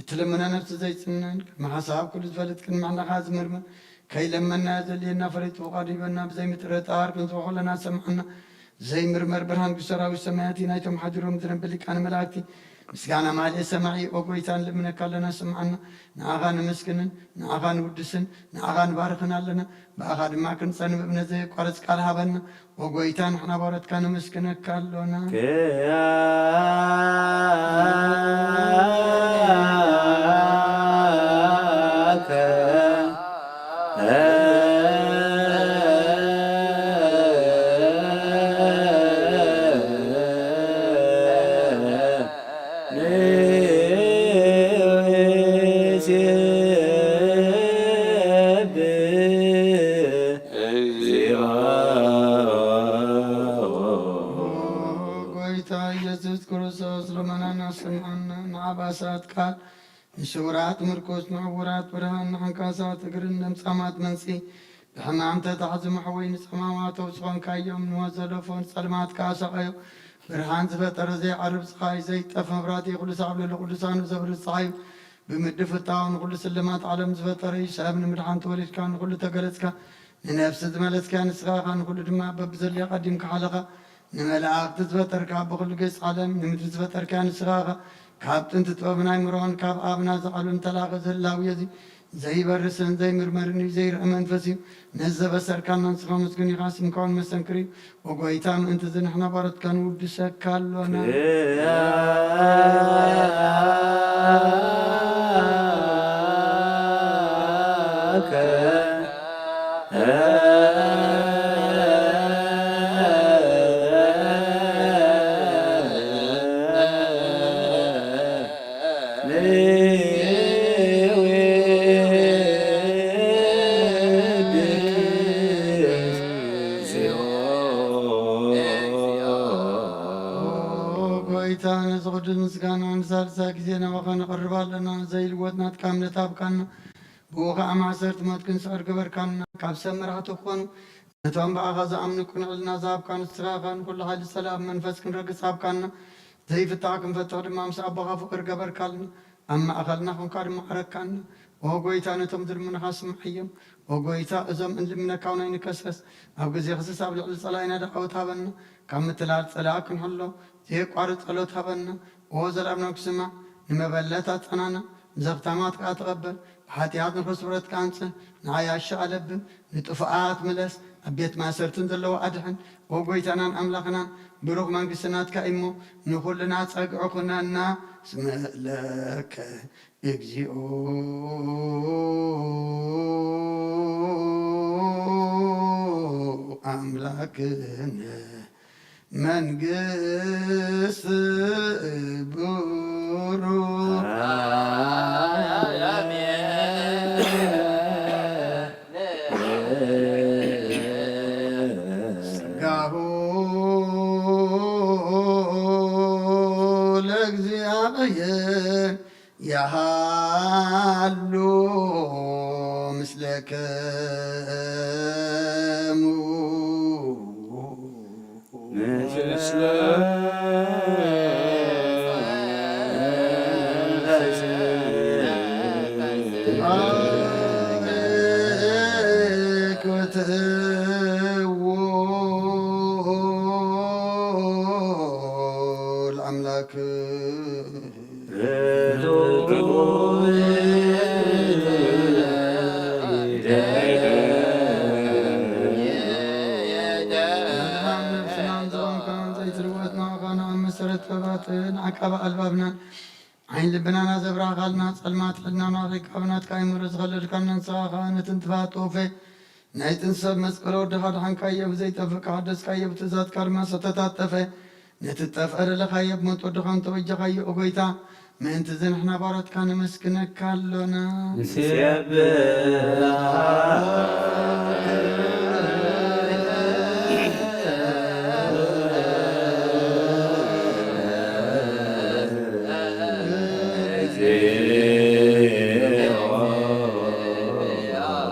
እትልምና ነፍሲ ዘይጽነን፣ ቅድሚ ሓሳብ ኩሉ ዝፈልጥ፣ ቅድሚ ሕናኻ ዝምርምር፣ ከይለመንናዮ ዘድልየና ፈሊጡ ፍቓዱ ሂበና። ብዘይምጥርጣር ክንጽሖ ከለና ዝሰምዓና ዘይምርመር ብርሃን ቅዱስ ሰራዊት ሰማያት እዩ። ናይቶም ሓዲሮም ዝነብር ሊቃነ መላእክቲ ምስጋና ማልኤ ሰማዒ። ኦ ጎይታ፣ ንልምነካ ኣለና፣ ስምዓና። ንዓኻ ነመስግንን ንዓኻ ንውድስን ንዓኻ ንባርኽን ኣለና። ብኣኻ ድማ ክንጸን ብእምነት ዘየቋርጽ ቃል ሃበና። ኦ ጎይታ፣ ንሕና ባሮትካ ነመስግነካ ኣሎና። ክያከ ንሴብህ እግዚኦ። ጎይታ ኢየሱስ ክርስቶስ ልመናና ስምዓና። ንዓባሳት ቃል፣ ንስውራት ምርኩስ፣ ንዕውራት ብርሃን፣ ንዓንካሳት እግርን ለምጻማት መንጺ፣ ብሕማም ተታሕዙ መሕወይ ንጸማማቶም ዝኾንካዮም፣ ንወዘለፎ ንጸልማት ከኣ ሰቐዮ። ብርሃን ዝፈጠረ ዘይዓርብ ፀሓይ፣ ዘይጠፍ መብራህቲ፣ ኩሉ ሳዕ ኣብ ልዕሊ ቅዱሳኑ ዘብርህ ፀሓይ እዩ። ብምድፍታው ንኹሉ ስልማት ዓለም ዝፈጠረ እዩ። ሰብ ንምድሓን ተወሊድካ፣ ንኹሉ ተገለጽካ፣ ንነፍሲ ዝመለስካ ንስኻ ኢኻ፣ ንኹሉ ድማ በብዘድልዮ ቀዲምካ ሓለኻ። ንመላእኽቲ ዝፈጠርካ፣ ብኹሉ ገጽ ዓለም ንምድሪ ዝፈጠርካ ንስኻ ኢኻ። ካብ ጥንቲ ጥበብን ኣይምሮን ካብ ኣብና ዝዓሉ እንተላኸ ዘላዊ እዚ ዘይበርስን ዘይምርመርን እዩ፣ ዘይርአ መንፈስ እዩ። ነዚ ዘበሰርካና ንስኻ ምስጉን ኢኻ፣ ስምካ እውን መሰንክር እዩ። ኦ ጎይታ፣ ምእንቲ እዚ ንሕና ባሮትካ ንውድሰካ ኣሎና። ኦ ጎይታ፣ ነዚ ቅዱስ ምስጋና ንሳልሳይ ግዜ ናባኻ ነቕርብ ኣለና። ዘይልወጥ ናትካ እምነት ሃብካና። ብኡ ኸዓ ማእሰርቲ ሞት ክንስዕር ገበርካና። ካብ ሰብ መራሕቲ ክኾኑ ነቶም ብኣኻ ዝኣምኑ ቅኑዕ ሕልና ዝሃብካ ንስኻ ኢኻ። ንኹሉ ሓይሊ ጸላኢ ብመንፈስ ክንረግጽ ሃብካና። ዘይፍታሕ ክንፈትሕ ድማ ምስ ኣቦኻ ፍቕሪ ገበርካልና። ኣብ ማእኸልና ኾንካ ድማ ዓረግካና። ኦ ጎይታ፣ ነቶም ዝልምኑኻ ስምዓዮም። ኦ ጎይታ፣ እዞም እንልምነካ እውን ኣይንከስከስ። ኣብ ግዜ ክስስ ኣብ ልዕሊ ጸላኢና ደዓወት ሃበና። ካብ ምትላል ጸላኢ ክንሕሎ ዘየቋርጽ ጸሎት ሃበና። ኦ ዘልኣለማዊ ስማዕ፣ ንመበለት ኣጽናና፣ ንዘኽታማት ከኣ ተቐበል። ብሓጢኣት ንኽስብረት ከኣ ኣንጽህ፣ ንዓያሺ ኣለብም፣ ንጥፉኣት ምለስ፣ ኣብ ቤት ማእሰርቲ ንዘለዉ ኣድሕን። ኦ ጎይታናን ኣምላኽናን፣ ብሩኽ መንግስቲ ናትካ እዩ እሞ፣ ንኹልና ጸግዒ ኩነና። እስመ ለከ እግዚኦ ኣምላክነ መንግስት ብሩክ ጸጋሁ ለእግዚኣብሔር የሃሉ ምስለክሙ። ምስለ ክትእዎ ለኣምላክ መሰረት ጥበባትን ዓቃቢ ኣልባብናን ዓይን ልብናና ዘብራህካልና ጸልማት ሕልናና ከይካብ ናትካ ኣይምሮ ዝኸለልካና ንስኻ ኸኣ ነቲ እንትፋት ተወፈ ናይ ጥንሲ ሰብ መስቀል ወድኻ ድሓንካዮ ብዘይጠፍእ ከሓደስካዮ ብትእዛዝካ ድማ ሰተታተፈ ነቲ ዝጠፍአ ደለኻዮ ብሞት ወድኻ እንተበጀኻዮ ኦ ጎይታ ምእንቲ እዚ ንሕና ባሮትካ ነመስግነካ ኣሎና። ንሴብሐካ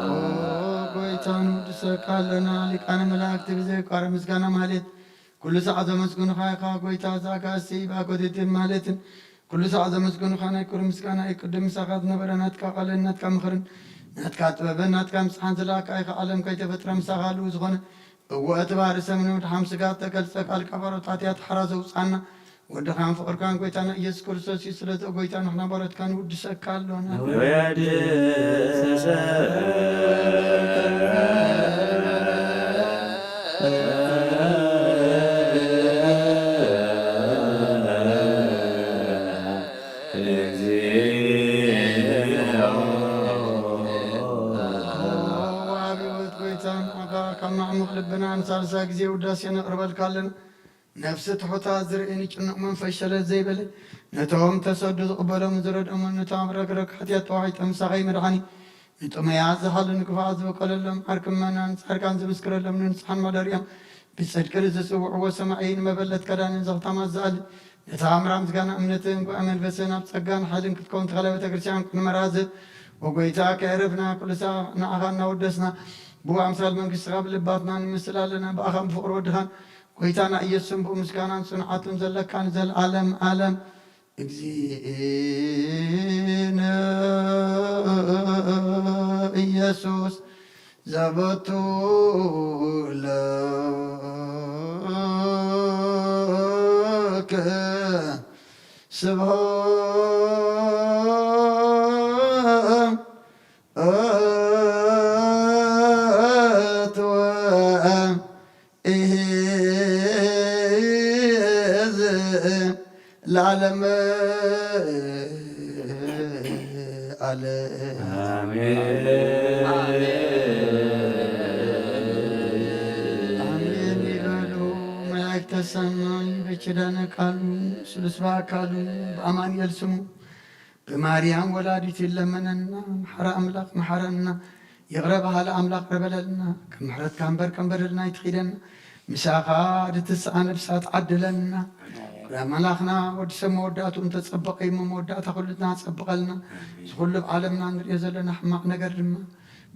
ኦ ጎይታ ንውድሰካ ኣለና። ሊቃነ መላእክቲ ብዘይቋረ ምስጋና ማህሌት ኩሉ ሳዕ ዘመስግኑኻ ኢኻ ጎይታ። እዚ ኣጋእዝቲ ብኣኮቴትን ማህሌትን ኩሉ ሳዕ ዘመስግኑኻ ናይ ክብሪ ምስጋና እዩ። ቅድም ምሳኻ ዝነበረ ናትካ ቃልን ናትካ ምኽርን ናትካ ጥበብን ናትካ ንስሓን ዝለኣካ ኢኻ። ዓለም ከይተፈጥረ ምሳኻ ህልው ዝኾነ እወ እቲ ባህሪ ሰብ ንምድሓን ስጋ እተገልጸ ቃልካ ባሮት ሓጢኣት ሓራ ዘውጽኣና ወድኻን ፍቕርካን ጎይታና ኢየሱስ ክርስቶስ እዩ። ስለዚ ኦ ጎይታ ንሕና ባሮትካ ንውድሰካ ኣሎና። ወድሰ ወሃቢ ህይወት ጎይታ ንዓኻ ካብ ማዕሙቕ ልብና ንሳልሳይ ግዜ ውዳሴ ነቕርበልካ ኣለና። ነፍሲ ትሑታ ዝርኢ ንጭኑቕ መንፈስ ሸለል ዘይበለ ነቶም ተሰዱ ዝቕበሎም ዝረድኦምን ነቶም ኣብ ረግረግ ሓጢኣት ተዋሒጦም ምሳኸይ መድሓኒ ንጥሙያት ዝሓሉ ንክፉኣት ዝበቀለሎም ዓርኪ ምእመናን ጻድቃን ዝምስክረሎም ንንጹሓን መሕደሪኦም ብጽድቂ ንዝጽውዕዎ ሰማዒ ንመበለት ከዳንን ዘኽታማት ዝኣሊ ነታ ኣምራ ምስጋና እምነትን ጉባኤ መንፈስን ኣብ ጸጋን ሓይልን ክትከውን ተኸለ ቤተክርስትያን ቅድሚ መርሃ ዝህብ ወጎይታ ከየረፍና ኩሉ ሳዕ ንዓኻ እናወደስና ብኣምሳል መንግስትኻ ብልባትና ንምስል ኣለና ብኣኻን ብፍቕሪ ወድኻን ጎይታና ኢየሱስ ስም ብምስጋናን ጽንዓትን ዘለካ ንዘለዓለም ዓለም። እግዚእነ ኢየሱስ ዘበቱ ለከ ስብሐት ወ- ኢሂ ለዓለም ዓለም። ኣሜን። ኣሜን ይበሉ መላእክተ ሰማይ በኪዳነ ቃሉ ስሉስ በአካሉ በአማኑኤል ስሙ ብማርያም ወላዲት ይለመነና። መሓሪ ኣምላኽ መሓረና፣ ይቕረ በሃሊ ኣምላኽ ይቕረ በለልና። ከም ምሕረትካ እምበር ከም በደልና ኣይትኺደና። ምሳኻ ድትስኣ ነብሳ ትዓድለና። ኣምላኽና ወዲ ሰብ መወዳእትኡ እንተጸበቐ እዩ፣ መወዳእታ ኩልና ጸብቐልና። እዚ ኩሉ ኣብ ዓለምና ንሪኦ ዘለና ሕማቕ ነገር ድማ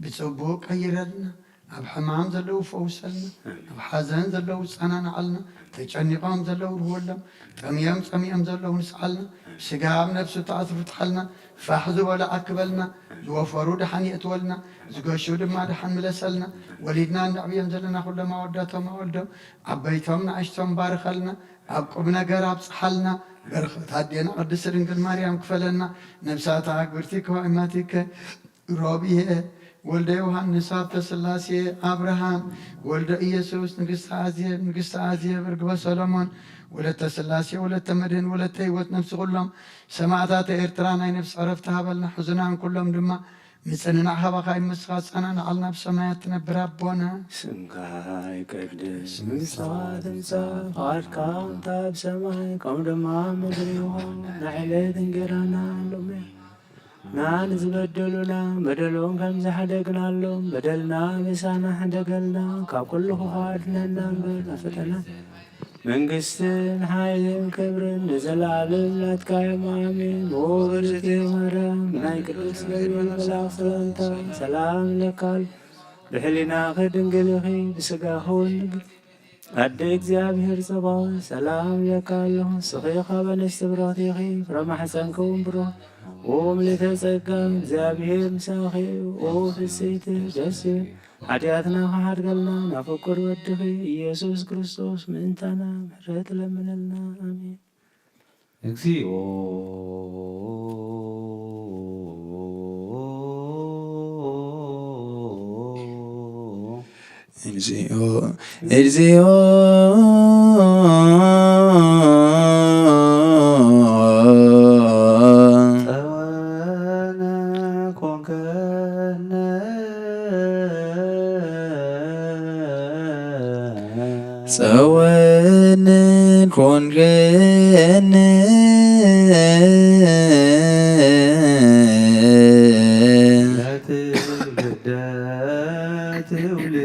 ብጽቡቕ ቀይረልና። ኣብ ሕማም ዘለዉ ፈውሰልና፣ ኣብ ሓዘን ዘለዉ ጸናንዓልና፣ ተጨኒቖም ዘለዉ ርህወሎም፣ ጠምዮም ጸሚኦም ዘለዉ ንስዓልና፣ ብስጋ ኣብ ነብሱ ተኣስሩ ፍትሓልና፣ ፋሕ ዝበሉ ኣክበልና፣ ዝወፈሩ ደሓን የእትወልና፣ ዝገሹ ድማ ደሓን ምለሰልና፣ ወሊድና እነዕብዮም ዘለና ኩሎም ኣወዳቶም ኣወልዶም፣ ዓበይቶም ንኣሽቶም ባርኸልና፣ ኣብ ቁም ነገር ኣብጽሓልና፣ በረኸት ኣዴና ቅድስት ድንግል ማርያም ክፈለና፣ ነብሳታ ኣግብርቲ ከዋይማቲከ ሮብሄ ወልደ ዮሃንስ፣ ሃብተ ስላሴ፣ ኣብርሃም ወልደ ኢየሱስ፣ ንግስተ ኣዜብ፣ ንግስተ ኣዜብ፣ ርግበ ሰሎሞን፣ ወለተ ስላሴ፣ ወለተ መድህን፣ ወለተ ህይወት፣ ነፍሲ ኩሎም ሰማዕታተ ኤርትራ ናይ ነፍሲ ዕረፍቲ ሃበልና። ሕዙናን ኩሎም ድማ ምጽንናዕ ካባኻ እዩ፣ ምስኻ ጸናንዓልና፣ ኣብ ሰማያት ትነብር ኣቦና። ስምካ ይቀደስ፣ መንግስትኻ ትምጻእ፣ ፍቓድካ ከምታ ኣብ ሰማይ ከምኡ ድማ ኣብ ምድሪ ይኹን። ናይ ዕለት እንጌራና ሎሚ ንዝበደሉና በደሎም ከም ዝሓደግናሎም በደልና ምሳና ሕደገልና፣ ካብ ኩሉ ክፉእ ኣድነና እምበር፣ ናብ ፈተና መንግስትን ሓይልን ክብርን ንዘለኣለም ናትካ እዮም። ኣሜን። ብእግዝእቲ ማርያም ናይ ቅዱስ ገብርኤል መልኣክ ሰላምታ ሰላም ይብለካ፣ ብሕሊናኺ ድንግል ኢኺ፣ ብስጋኺ እውን ድንግል ኣደ እግዚኣብሔር ጸባኦት ሰላም እብለካ ኣለኹ። ንስኺ ካብ ኣንስቲ ብርኽቲ ኢኺ፣ ፍረ ማሕፀንኪ እውን ብሩኽ። ኦ ምልዕተ ጸጋ፣ እግዚኣብሔር ምሳኺ እዩ። ኦ ፍጽይቲ ደስ ይብል፣ ሓጢኣትና ክሓድገልና ናብ ፍቁር ወድኺ ኢየሱስ ክርስቶስ ምእንታና ምሕረት ለምነልና። ኣሜን። እግዚኦ። እግዚኦ፣ እግዚኦ። ጸወነ ኮንከነ። ጸወነ ኮንከነ። ለትውልደ ትውልድ።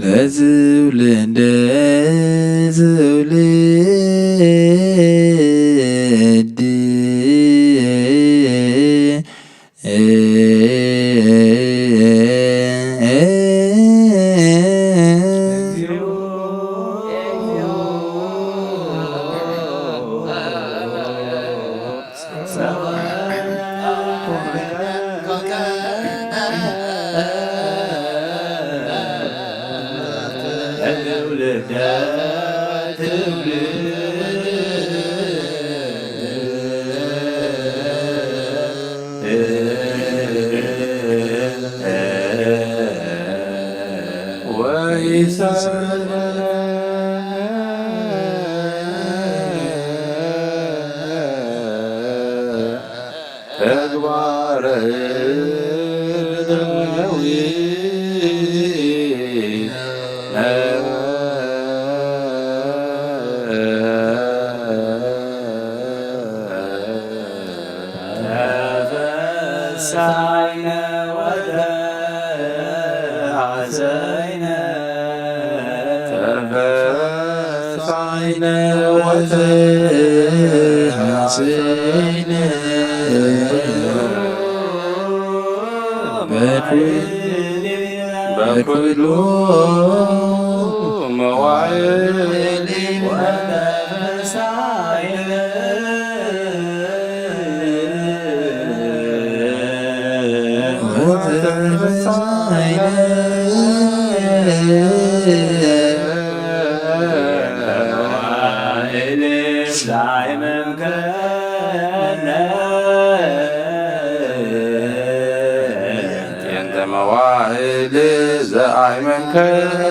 ለትውልደ ትውልድ። ተግባረ እደዊነ። ተፈሳይነ ወተሐሰይነ። ተፈሳይነ ወተሐሰይነ። በኩሉ መዋዕል ዘአይመንከነ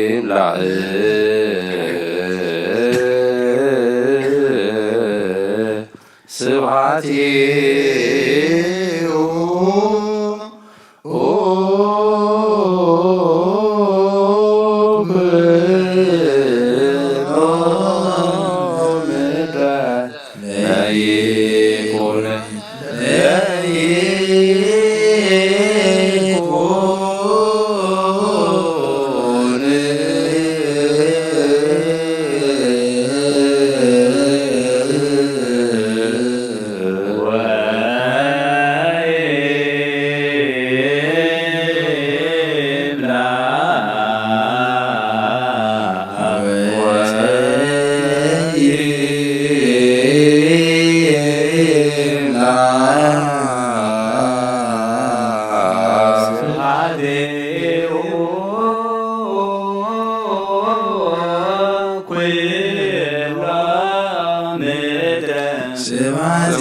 ወይብላዕ ስብሐት ስብሐት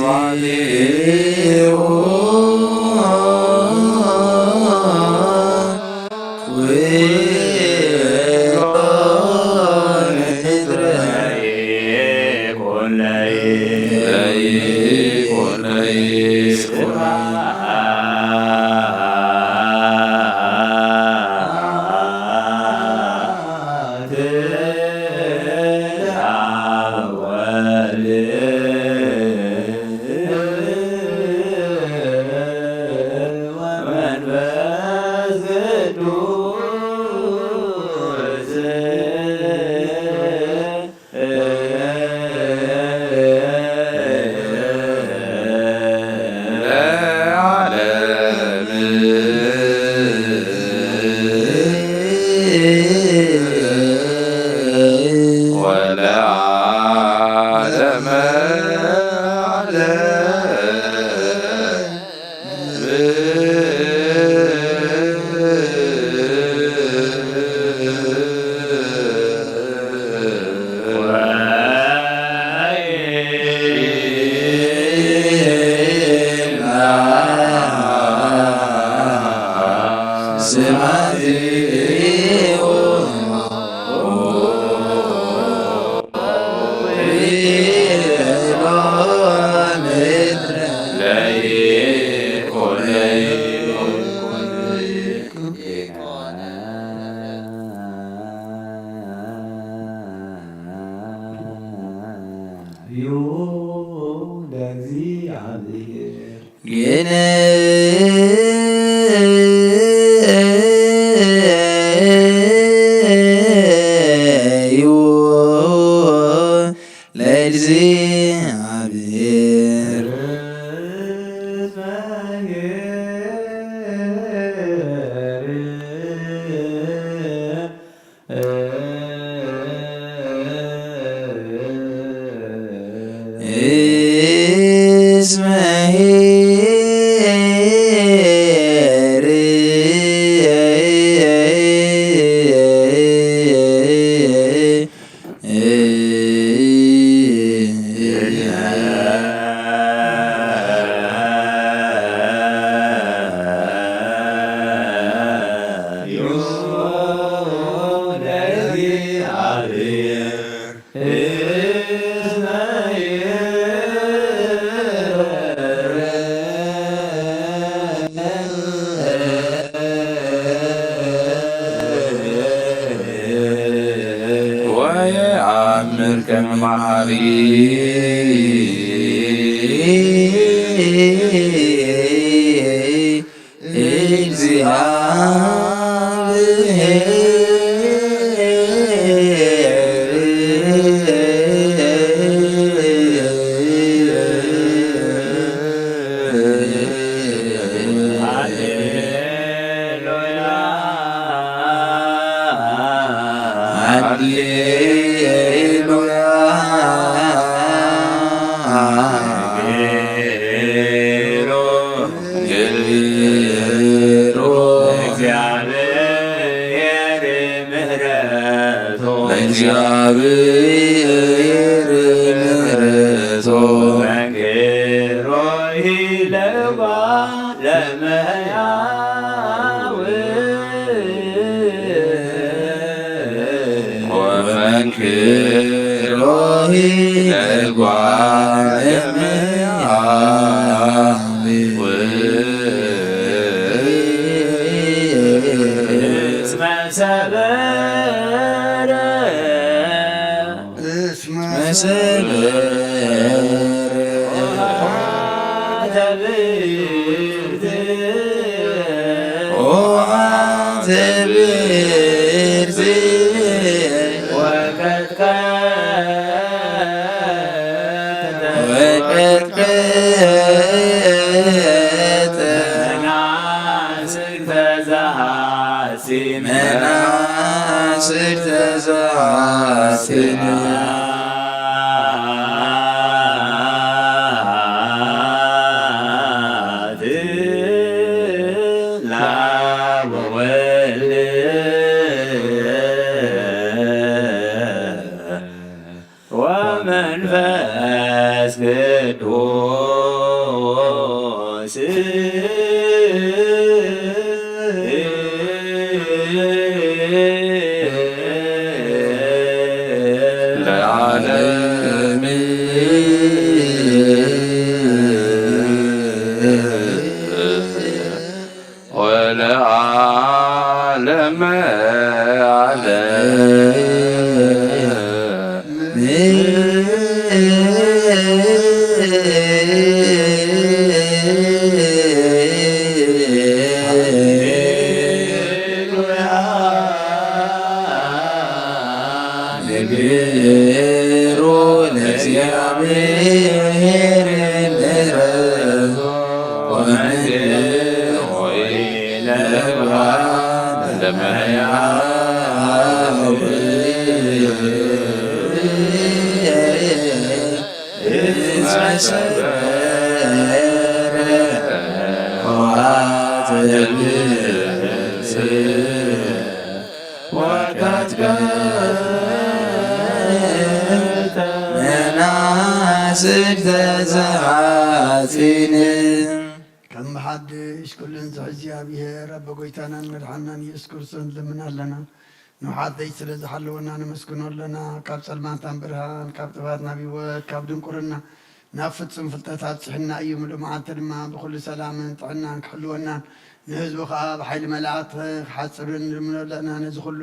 ወየአምር ከመ መሐሪ መንፈስ ቅዱስ ለዓለመ ወለዓለመ ዓለም። ንግሩ ለእግዚአብሔር ምሕረቱ ወመንግስቱ ለዘለዓለም። ወቀትከተ መናስግተ ዘሐጺን። ከም ብሓድሽ ኩሉ ዝሕዝ እግዚኣብሔር ኣቦ ጎይታናን መድሓናን ኢየሱስ ክርስቶስ ንልምን ኣለና። ንውሓት ለይቲ ስለ ዝሓለወና ነመስግኖ ኣለና። ካብ ጸልማት ናብ ብርሃን፣ ካብ ጥፋት ናብ ህይወት፣ ካብ ድንቁርና ናብ ፍጹም ፍልጠት ኣብጽሕና እዩ። ምሉእ መዓልቲ ድማ ብኹሉ ሰላምን ጥዕናን ክሕልወናን ንህዝቡ ኸኣ ብሓይሊ መላእክቲ ክሓጽብን ንልምኖ ኣለና። ነዚ ኹሉ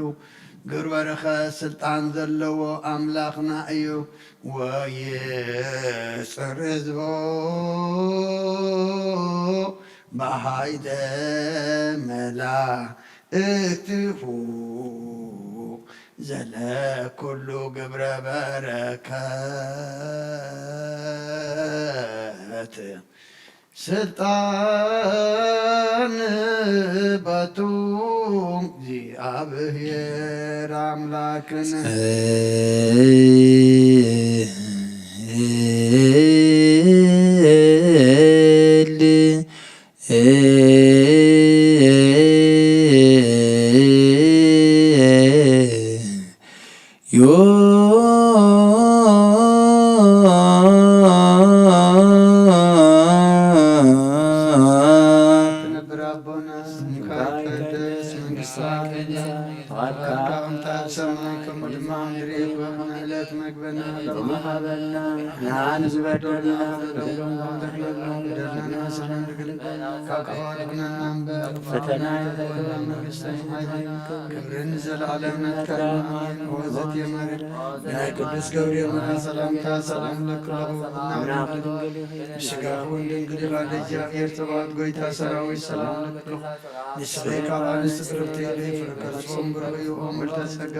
ግብረ በረኸት ስልጣን ዘለዎ ኣምላኽና እዩ። ወይጽር ህዝቦ ብሃይለ መላእክትሁ ዘለ ኩሉ ግብረ በረከት ስልጣን ባቱ እግዚኣብሔር ኣምላክን። ትነብር ኣቦና፣ ስምካ ይትቀደስ፣ መንግስትካ ትምጻእ፣ ፈቃድካ ከምቲ ኣብ ሰማይ ከምኡ ድማ ኣብ ምድሪ ይኹን። ዕለት መግበና ሎሚ ሃበና፣ ንዓና ዝበደልና በደልና ንበድለሎም፣ በደልና ንሓስብ፣ ካብ ክፉ ኣድሕነና እምበር፣ ፈተና ኣይተወና፣ መንግስትን ሓይልን ክብርን ንዘለዓለም ናትካ እዩ። ኣሜን። ኦ ዘትየ ማርያም፣ ብናይ ቅዱስ ገብርኤል መልኣክ ሰላምታ ሰላም እብለኪ ኣለኹ። ብስጋኺ እውን ድንግል ኢኺ፣ ኣደ እግዚኣብሔር ጸባኦት ጎይታ ሰራዊት ሰላም እብለኪ ኣለኹ። ንስኺ ካብ ኣንስቲ ብርኽቲ ኢኺ፣ ፍረ ከርስኺ እውን ብሩኽ እዩ። ኦ ምልዕተ ጸጋ፣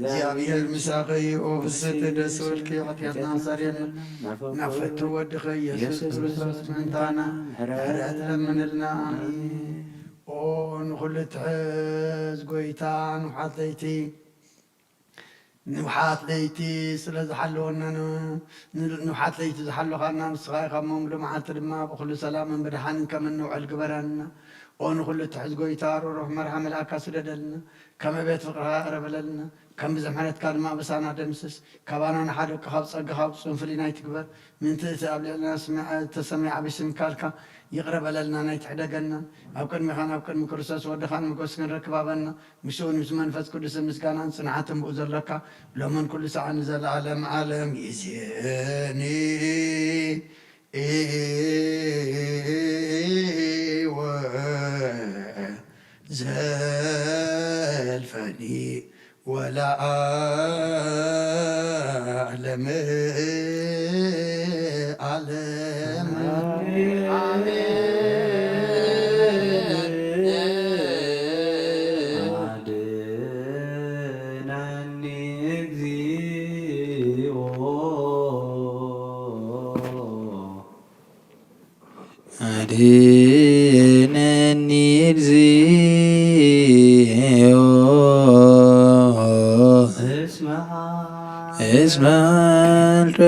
እግዚኣብሔር ምሳኺ እዩ። ኦ ፍስሕቲ ደስ ይበልኪ፣ ሓጢኣትና ኣስተሰርየልና፣ ናብ ፍትው ወድኺ ኢየሱስ ክርስቶስ ምእንታና ምሕረት ለምንልና። ኣሜን። ኦ ንኹሉ እትሕዝ ጎይታ፣ ንውሓት ለይቲ፣ ንውሓት ለይቲ ስለ ዝሓለወና፣ ን-፣ ንውሓት ለይቲ ዝሓለኻና ንስኻ ኢኻ እሞ፣ ሙሉእ መዓልቲ ድማ ብኹሉ ሰላምን ብድሓንን ከም እንውዕል ግበረና። ኦ ንኹሉ እትሕዝ ጎይታ፣ ርሩህ መርሓ መልኣካ ስደደልና፣ ከም ዕቤት ፍቕርኻ ይቕረ በለልና፣ ከም ብዝሒ ምሕረትካ ድማ ኣበሳና ደምስስ። ካባና ንሓደግካ፣ ካብ ጸጋኻ ፍጹም ፍልይ ኣይትግበር። ምእንቲ እቲ ኣብ ልዕልና ስሚዐ-፣ እተሰምየ ዓቢ ስንካልካ ይቕረ በለልና፣ ኣይትሕደገና። ኣብ ቅድሜኻን ኣብ ቅድሚ ክርስቶስ ወድኻን ሞገስ ክንረክብ ሃበና። ምስኡን ምስ መንፈስ ቅዱስን ምስጋናን ጽንዓትን ብኡ ዘሎካ፣ ሎምን ኩሉ ሰዓት ንዘለዓለም ዓለም ይእዜኒ። ወዘልፈኒ ወለዓለመ ዓለም። ኣሜን። ኣድነኒ እግዚኦ። አድነኒ እግዚኦ እስመ እስመ ኃልከ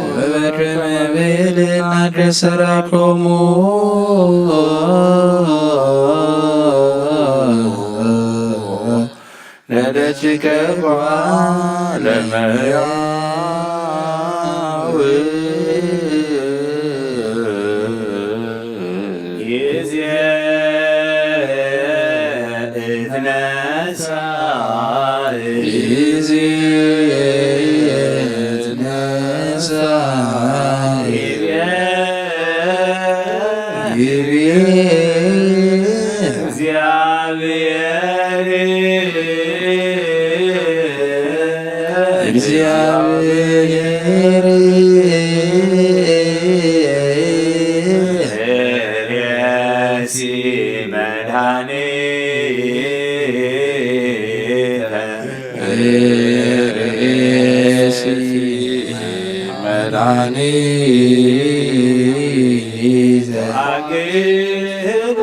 ወበከመ ብእልና ከሰራቆሙ ለደቂቀ ለመያው ጊዜ እትነሳ ጊዜ እትነሳ ጊዜ እግዚአብሔር እግዚአብሔር ርእሲ መድኃኒተ ርእሲ መድኃኒተ አግቦቱ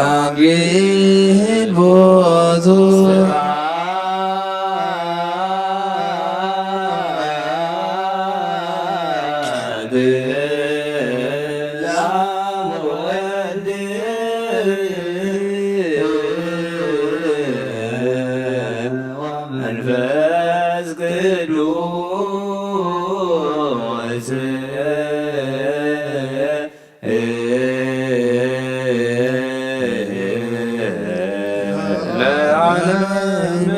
አግቦቱ መንፈስ ቅዱስ ለዓለም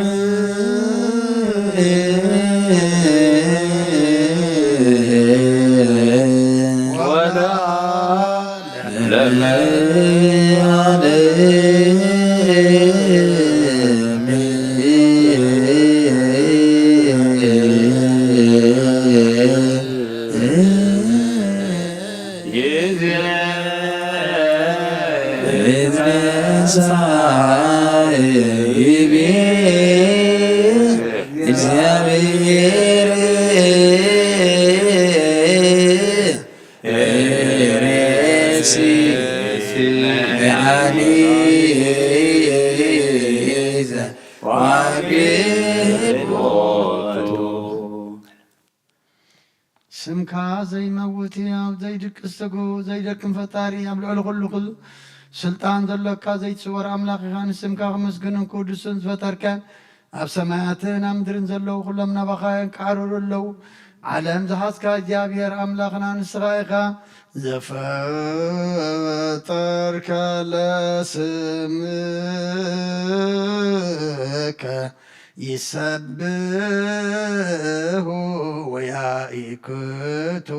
ወለዓለመ ዓለም። ይትነሳ ይቤ እግዚአብሔር ርእሲ መድኃኒተ ዋግቦቱ። ስምካ ዘይመውት ህያው ዘይድቅስ ትጉህ ዘይደክም ፈጣሪ ኣብ ልዕሊ ኩሉ ኩሉ ስልጣን ዘሎካ ዘይትስወር ኣምላኽ ኢኻ። ንስምካ ክምስግንን ክውድሱን ዝፈጠርከ ኣብ ሰማያትን ኣብ ምድርን ዘለዉ ኩሎም ናባኻ የንቃዕርሩ ኣለዉ። ዓለም ዝሓዝካ እግዚኣብሔር ኣምላኽና ንስኻ ኢኻ። ዘፈጠርከ ለስምከ ይሰብሑ ወያኢክቱ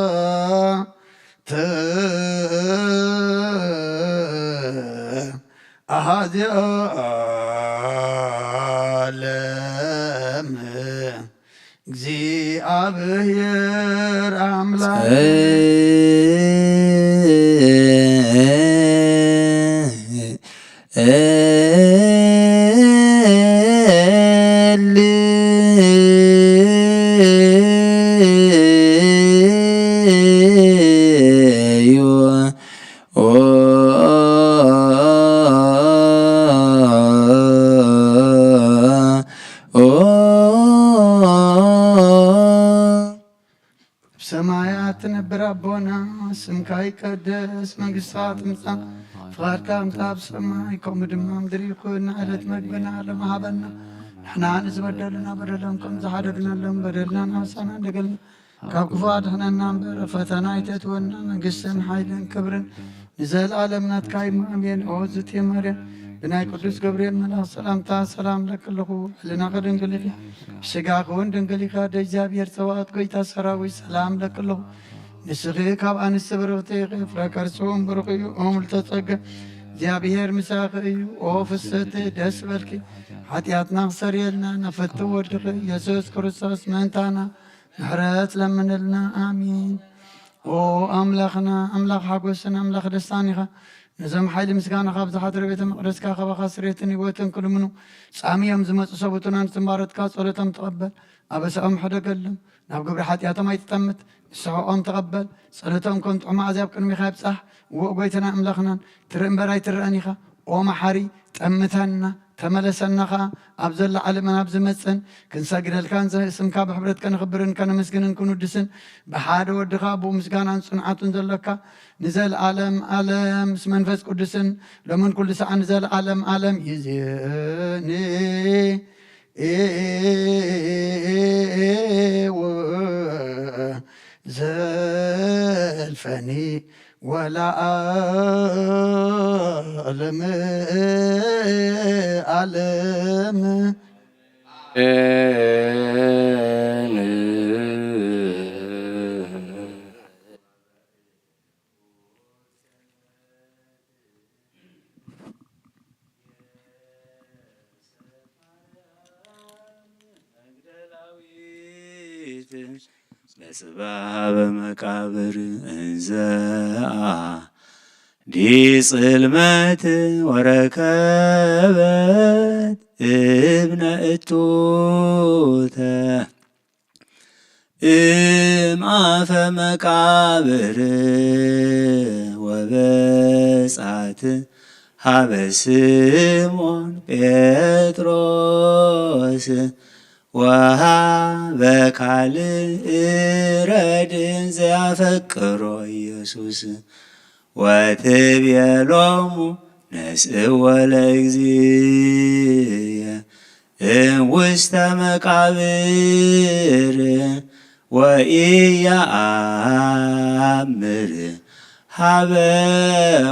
ኣንተ አሃዚ ዓለም። እግዚኣብሔር ኣምላኽ ጸልዩ። ሰማያት ትነብር ኣቦና፣ ስምካ ይቀደስ፣ መንግስትኻ ትምጻእ፣ ፍቓድካ ከምታ ኣብ ሰማይ ከምኡ ድማ ምድሪ ይኹን። ንዕለት መግብና ሎሚ ሃበና፣ ንሕና ንዝበደሉና በደሎም ከም ዝሓደግናሎም በደልና ንሓሳና እንደገልና ካብ ክፉ ኣድሕነና እምበር፣ ፈተና ኣይተእትወና። መንግስትን ሓይልን ክብርን ንዘለኣለም ናትካ እዩ። ኣሜን። ኦ ዝቴ ማርያም፣ ብናይ ቅዱስ ገብርኤል መልኣኽ ሰላምታ ሰላም ለኪ ኣለኹ። ሕልናኺ ድንግል እዩ፣ ስጋኺ እውን ድንግል እዩ። ኣደ እግዚኣብሔር ጸባኦት፣ ጎይታ ሰራዊት፣ ሰላም ለኪ ኣለኹ። ንስኺ ካብ ኣንስቲ ብርኽቲ ኢኺ፣ ፍረ ከርስኺ እውን ብሩኽ እዩ። ኦ ምልዕተ ጸጋ፣ እግዚኣብሔር ምሳኺ እዩ። ኦ ፍስሕቲ ደስ በልኪ፣ ሓጢኣትና ክሰርየልና ናብ ፍትው ወድኺ ኢየሱስ ክርስቶስ ምእንታና ምሕረት ለምንልና። ኣሚን። ኦ ኣምላኽና፣ ኣምላኽ ሓጎስን ኣምላኽ ደስታን ኢኻ። ነዞም ሓይሊ ምስጋና ካብ ዝሓድረ ቤተ መቕደስካ ካባኻ ስሬትን ህይወትን ክልምኑ ጻምዮም ዝመጹ ሰብኡትናን ዝንባረትካ ጸሎቶም ተቐበል። ኣበሳኦም ሕደገሎም፣ ናብ ግብሪ ሓጢኣቶም ኣይትጠምት። ንስሐኦም ተቐበል፣ ጸሎቶም ከም ጥዑም መኣዛ ኣብ ቅድሚኻ ይብጻሕ። እወ ጎይታና ኣምላኽናን ትርኢ እምበር ኣይትረኣን ኢኻ። ኦ መሓሪ፣ ጠምተና፣ ተመለሰና ኸኣ ኣብ ዘሎ ዓለምን ኣብ ዝመጽእን ክንሰግደልካን ዘ-፣ ስምካ ብሕብረት ከነኽብርን ከነመስግንን ክንውድስን ብሓደ ወድኻ ብኡ ምስጋናን ጽንዓቱን ዘሎካ ንዘለዓለም ዓለም ምስ መንፈስ ቅዱስን ሎምን ኩሉ ሰዓን ንዘለዓለም ዓለም ይዜኒ። ዘልፈኒ ወለዓለመ ዓለም። መግደላዊት በጽባሕ በመቃብር እንዘ አዲ ጽልመት ወረከበት እብነ እቱተ እምአፈ መቃብር ወበጻት ሀበ ስምዖን ጴጥሮስ ወሀበ ካልእ ረድእ ዘያፈቅሮ ኢየሱስ ወትቤሎሙ ነስእዎ ለእግዚእየ እምውስተ መቃብር ወኢየአምር ሀበ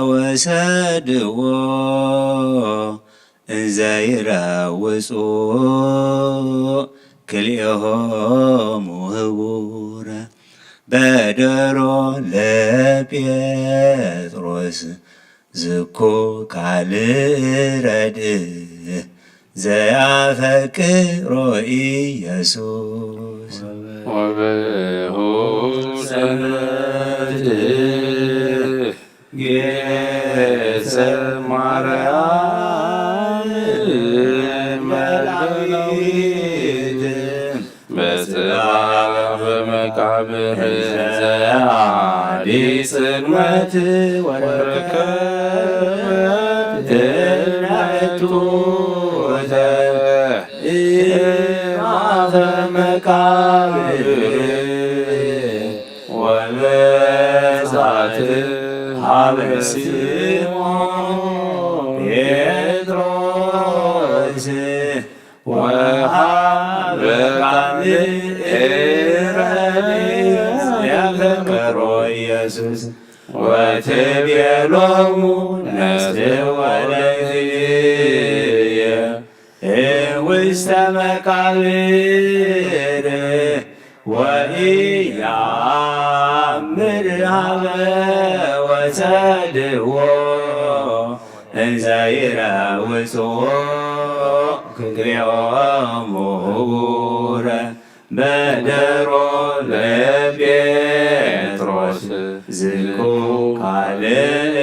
ወሰድዎ እንዘ ይረውጹ ክልኤሆሙ ህቡረ በደሮ ለጴጥሮስ ዝኩ ካልእ ረድእ ዘያፈቅሮ ኢየሱስ። ወበሁ ሰንበት ጌሰ ማርያም መላዊት በስራ በመቃብር ዘያዲ ጽልመት ወረከበት እምነቱ ዘኢማፈ መቃብር ወበጻት ሀበ ስምዖን ጴጥሮስ ወሀበ ካልእ ረድእ ዘያፈቅሮ ኢየሱስ ወትቤሎሙ ነስእዎ ለእግዚእየ እምውስተ መቃብር ወኢየአምር ሀበ ወሰድዎ እንዘ ይረውጹ ክልኤሆሙ ህቡረ በደሮ ለጴጥሮስ ዝኩ ካልእ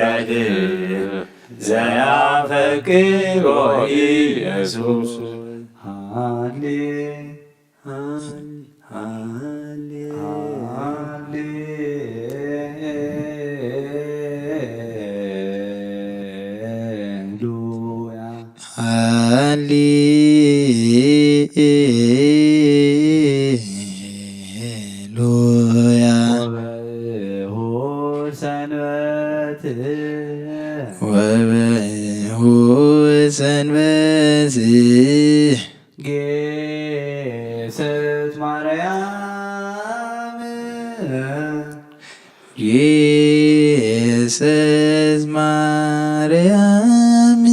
ረድእ ዘያፈቅሮ ኢየሱስ። ሃሌ ሃሌሉያ። ሃሌሉያ። ወበይሁ ሰንበት ወበይሁ ሰንበት ጌሰት ማርያም ጌሰት ማርያም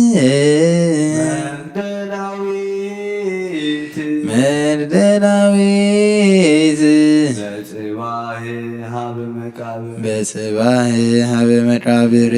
መግደላዊት መግደላዊት በጽባሕ ሀበ መቃብር በጽባሕ ሀበ መቃብር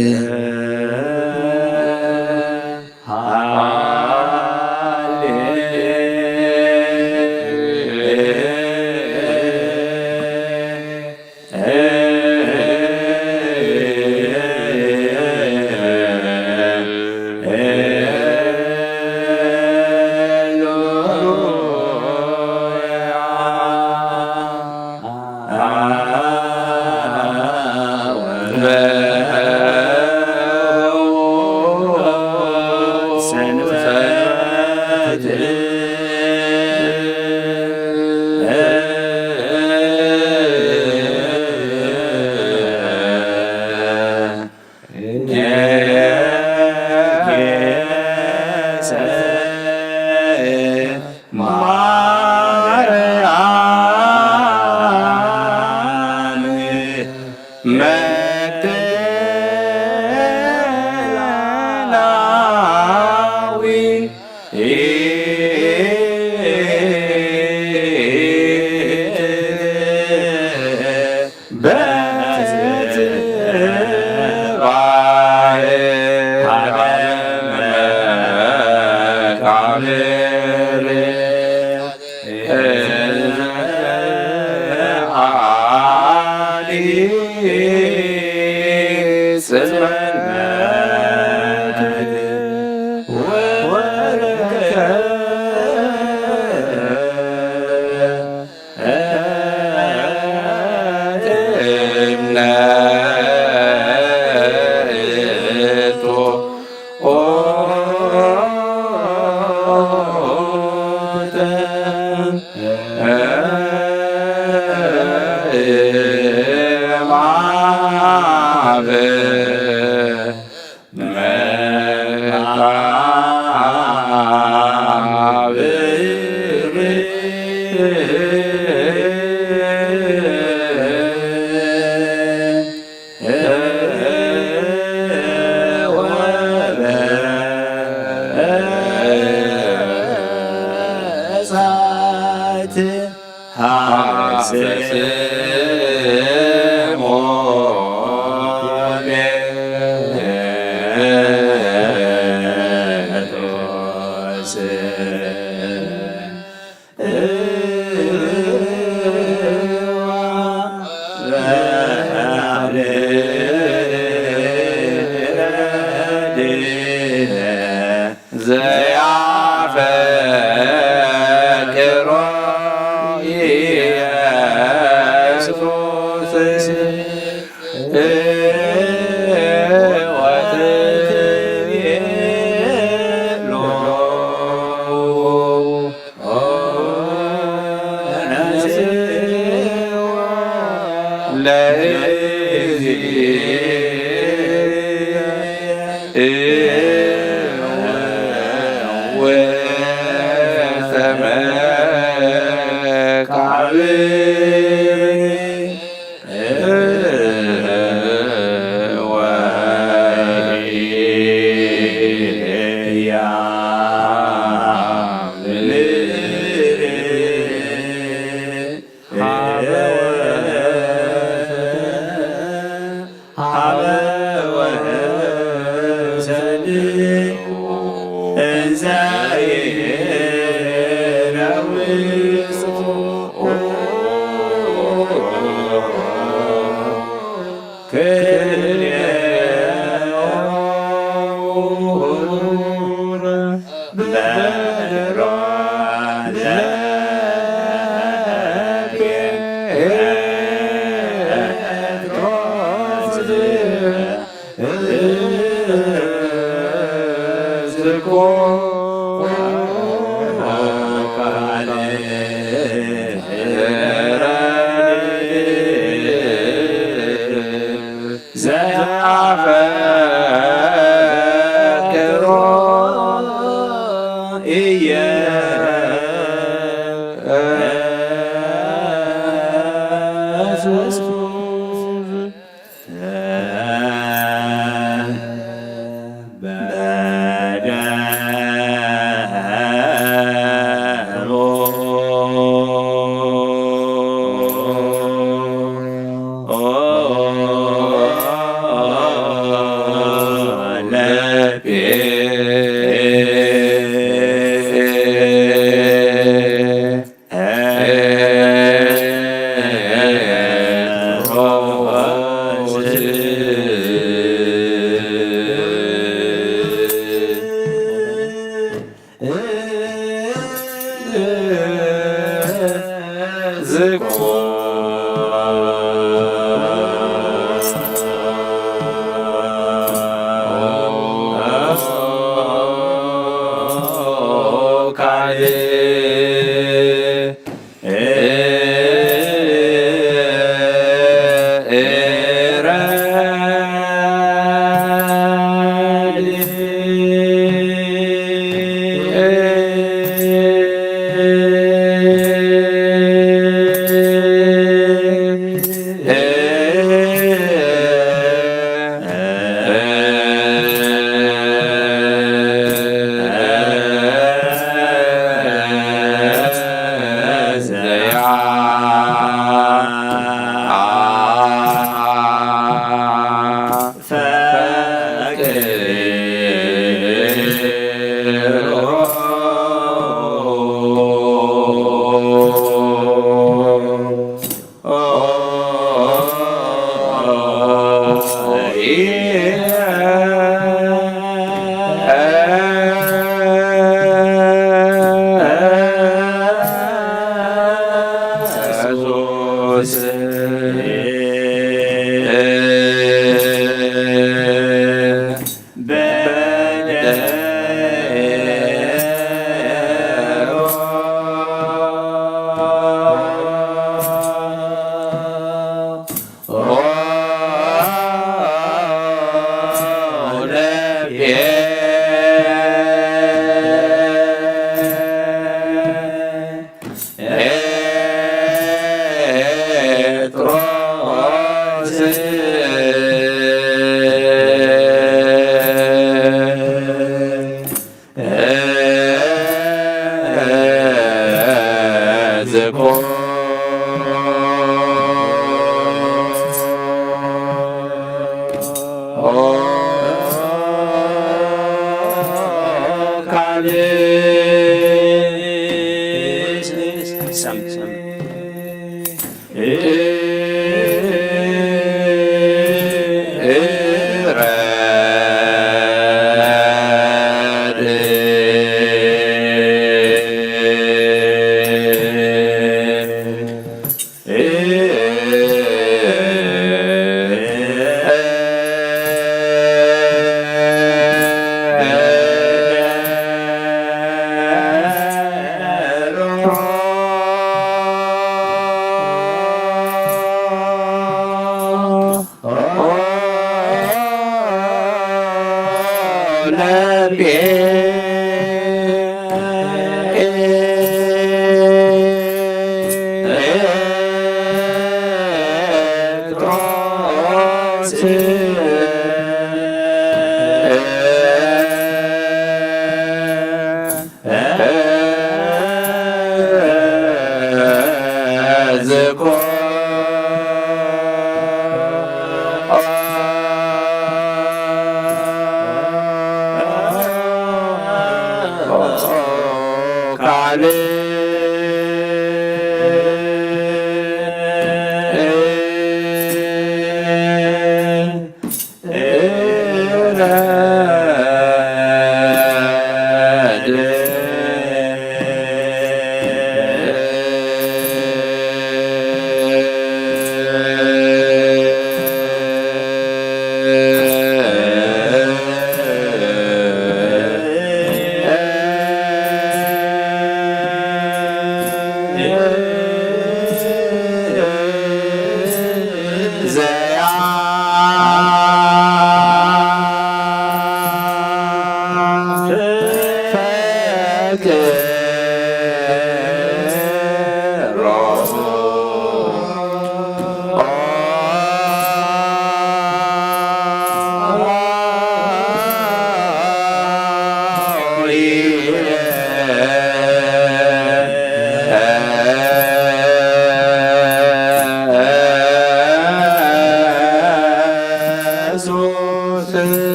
ዘያፈቅሮ ኢየሱስ ወትቤሎ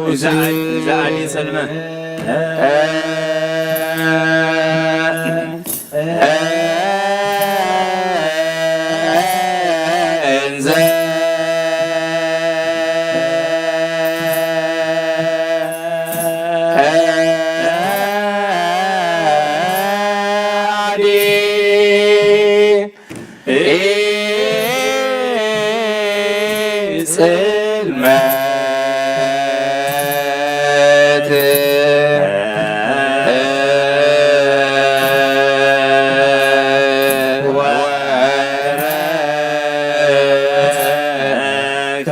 እዛ ዓዲ፣ እዛ ዓዲ ሰልመ። እንዘ ዓዲ ጽልመት ወረከ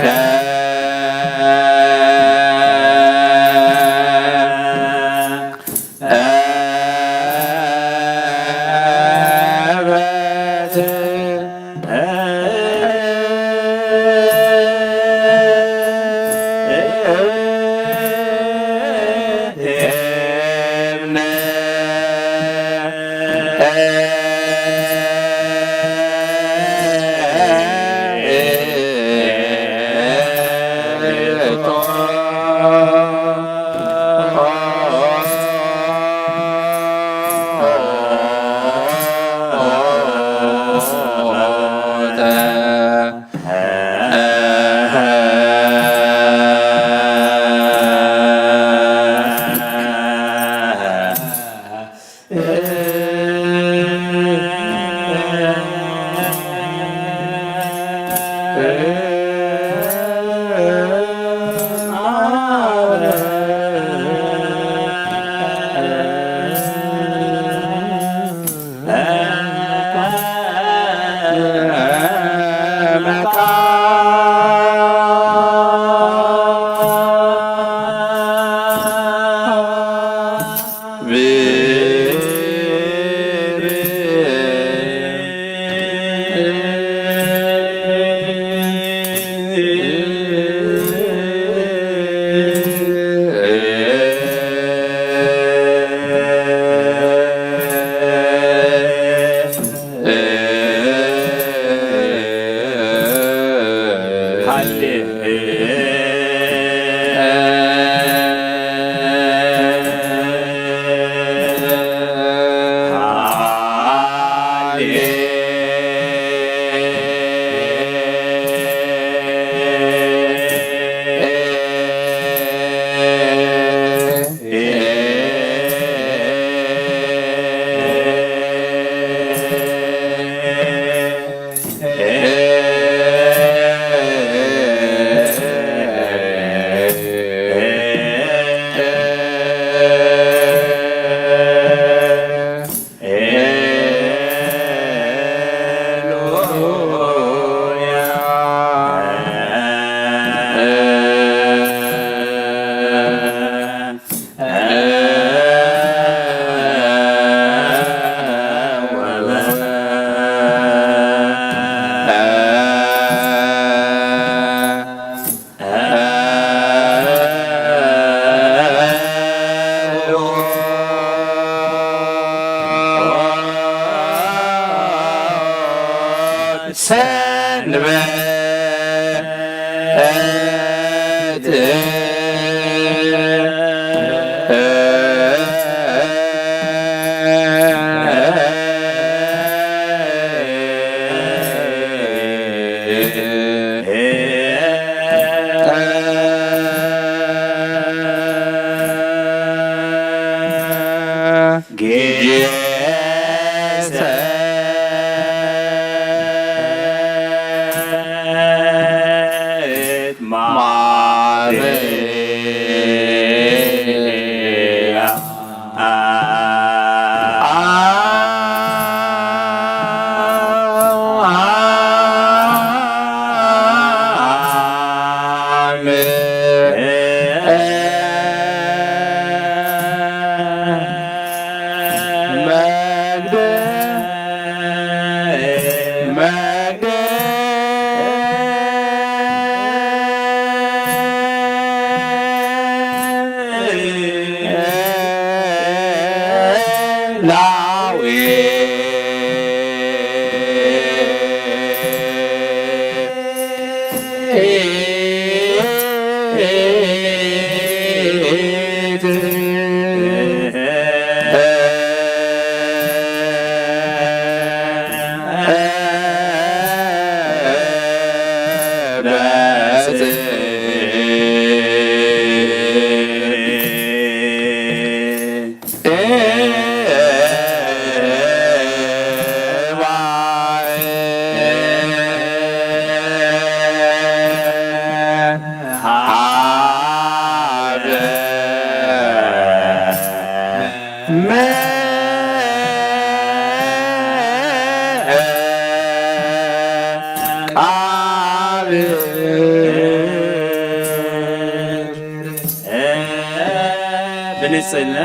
ብንጽህና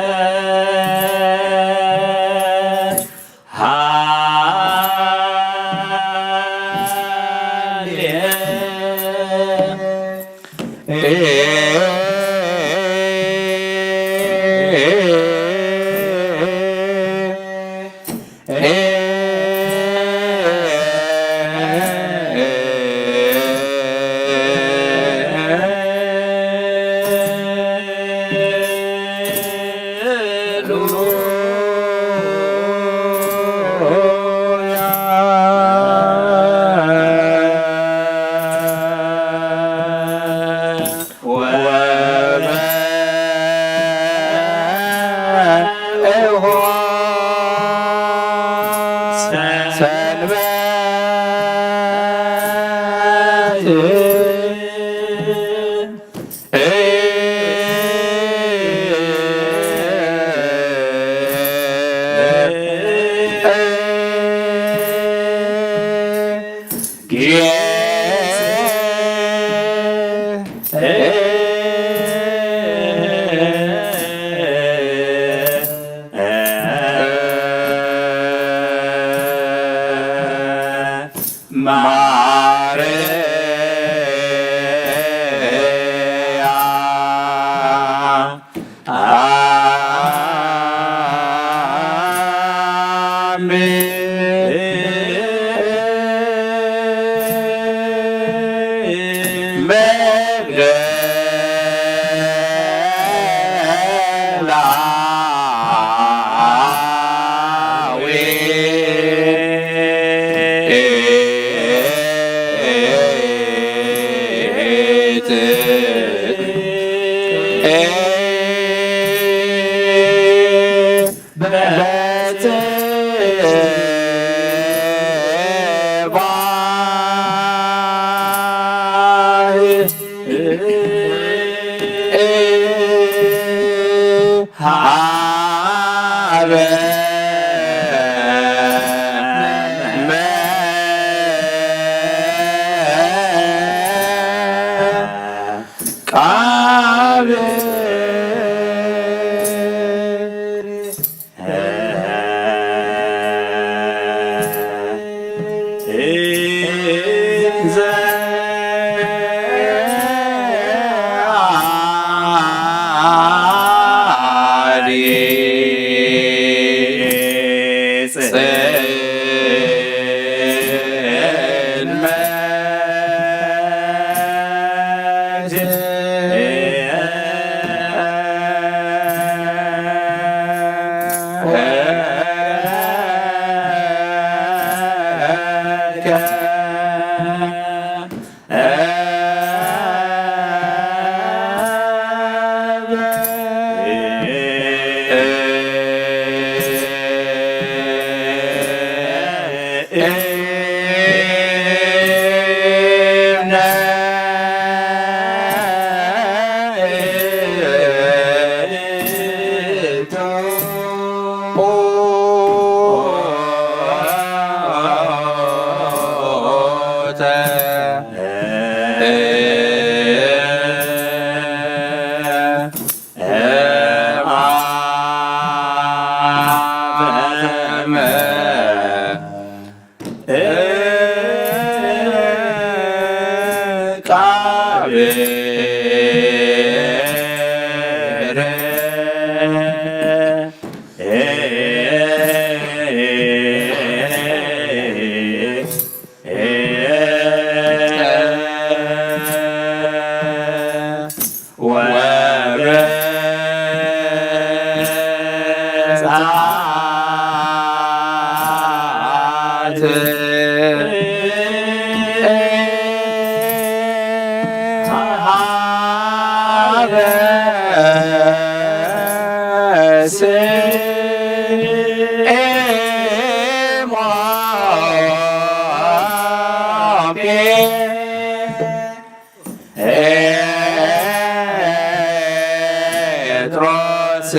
ጴጥሮስ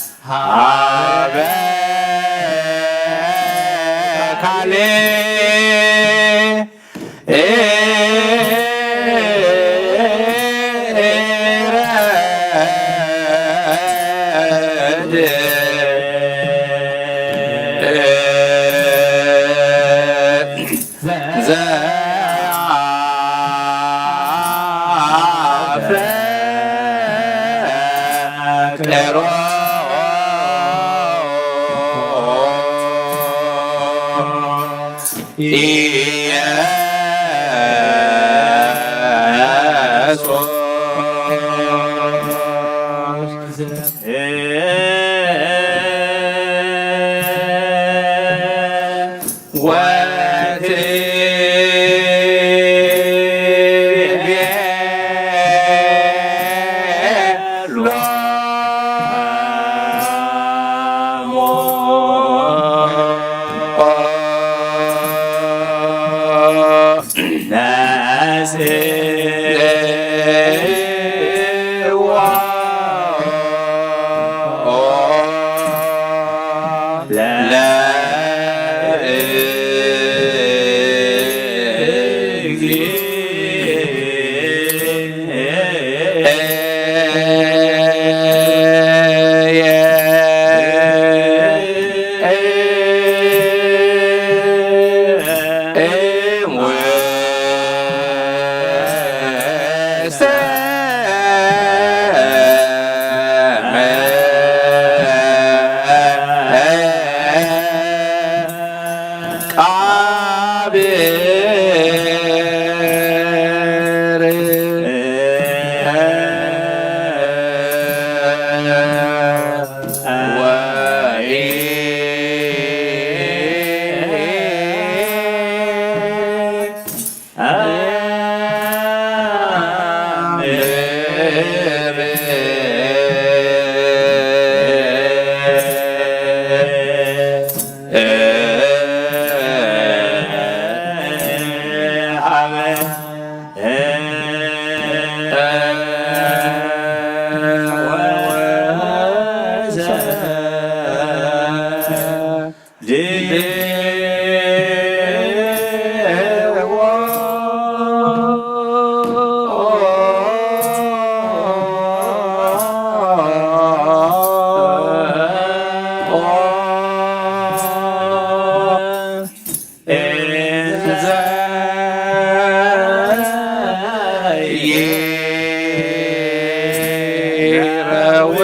ወሀበ ካልእ ዘአፍቅሮ ኢየሱስ። ወትቤሎሙ ነስእዎ ለእግዚእየ። እንዘ ይረዊ